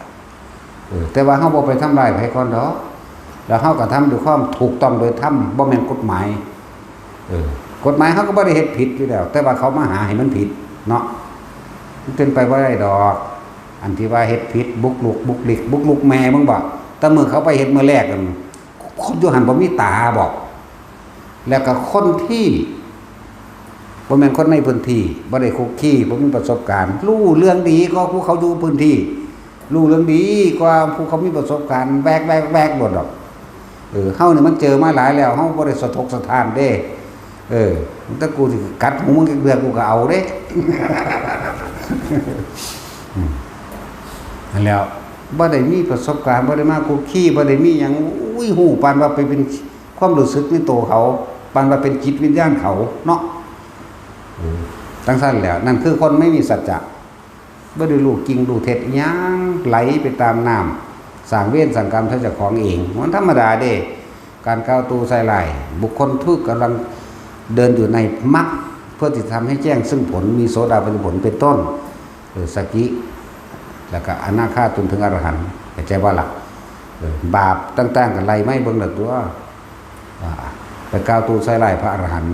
เออ แต่ว่าเฮาบ่ไปทำร้ายไผก่อนดอก แล้วเฮาก็ทำด้วยความถูกต้องโดยธรรม บ่แม่นกฎหมาย เออ กฎหมายเฮาก็บ่ได้เฮ็ดผิดอยู่แล้ว แต่ว่าเขามาหาให้มันผิดเนาะ มันเป็นไปบ่ได้ดอก อันที่ว่าเฮ็ดผิด บุกรุก บุกริก บุกรุกแม่มึงบ่ แต่มื้อเขาไปเฮ็ดมื้อแรกนั่น คนอยู่หั่นบ่มีตาบ่ แล้วก็คนที่บ่แม่นคนในพื้นที่ บ่ได้คุกคี บ่มีประสบการณ์ รู้เรื่องดีกว่าผู้เขาอยู่พื้นที่ รู้เรื่องดีกว่าผู้เขามีประสบการณ์ แวกๆๆ โลดดอก เออ เฮานี่มันเจอมาหลายแล้ว เฮาบ่ได้สะทกสะท้านเด้ เออ แต่กูสิกัดหูมึงจักเทื่อกูก็เอาเด้ อืม นั่นแหล้ว บ่ได้มีประสบการณ์ บ่ได้มาคุกคี บ่ได้มีหยัง อุ้ย ฮู้ปานว่าไปเป็นความรู้สึกในตัวเขา ปานว่าเป็นจิตวิญญาณเขาเนาะ เออ จั่งซั้นแหล้ว นั่นคือคนไม่มีสัจจะ บ่ได้รู้จริงรู้เท็จอิหยัง ไหลไปตามน้ำ สร้างเวรสร้างกรรมให้เจ้าของเอง มันธรรมดาเด้ การกล่าวตู่ใส่ร้าย บุคคลผู้กำลังเดินอยู่ในมรรค เพื่อที่จะทำให้แจ้งซึ่งผล มีโสดาปัตติผลเป็นต้น เออ สกิ แล้วก็อนาคาจนถึงอรหันต์ เข้าใจบ่ล่ะ เออ บาปต่างๆ ก็ไล่มาให้เบิ่งแล้วตัว ว่าไปกล่าวตู่ใส่ร้ายพระอรหันต์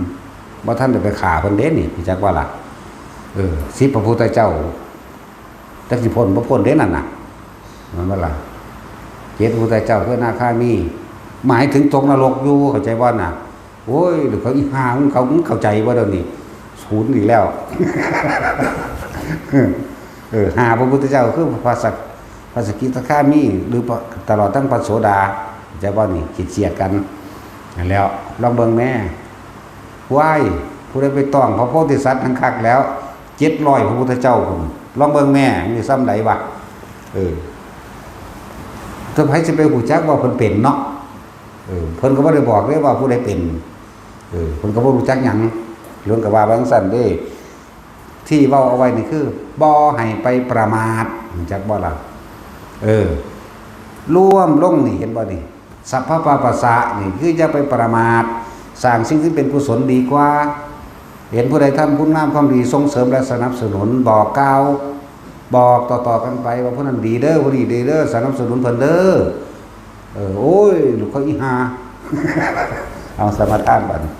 บ่ทันได้ไปฆ่าเพิ่นเด้นี่ รู้จักบ่ล่ะ เออ สิบพระพุทธเจ้า จักสิพ้นบ่พ้นเด้นั่นน่ะ แม่นบ่ล่ะ เจ็ดพระพุทธเจ้าคืออนาคามี หมายถึงตกนรกอยู่ เข้าใจบ่น่ะ โอ้ย เดี๋ยวเขาอีห่ามึงเขา มึงเข้าใจบ่เดี๋ยวนี้ ศูนย์อีกแล้ว เออ ห้าพระพุทธเจ้าคือพระสัก พระสกิทาคามี หรือพระ ตลอดทั้งพระโสดา เข้าใจบ่นี่ ขีดเสียดกัน นั่นแหล้ว ลองเบิ่งแน่ ว้าย ผู้ใดไปต้องพระโพธิสัตว์นั่นคักแล้ว เจ็ดร้อยพระพุทธเจ้าพุ้น ลองเบิ่งแน่ มีส่ำใดวะ เออ แต่ไผสิไปรู้จักว่าเพิ่นเป็นเนาะ เออ เพิ่นก็บ่ได้บอกเด้ว่าผู้ใดเป็น เออ เพิ่นก็บ่รู้จักหยัง เพิ่นก็ว่าไปจั่งซั้นเด้ ที่เว้าเอาไว้นี่คือ บ่ให้ไปประมาท รู้จักบ่ล่ะ เออ รวมลงนี่ เห็นบ่นี่ สัพพะปาปัสสะนี่ คืออย่าไปประมาท สร้างสิ่งที่เป็นกุศลดีกว่า เห็นผู้ใดทำคุณงามความดี ส่งเสริมและสนับสนุน บอกกล่าว บอกต่อๆกันไปว่าผู้นั้นดีเด้อ ผู้นี้ดีเด้อ สนับสนุนเพิ่นเด้อ เออ โอ้ย ลูกเขาอีห่า เอาสมาทานบัดนี้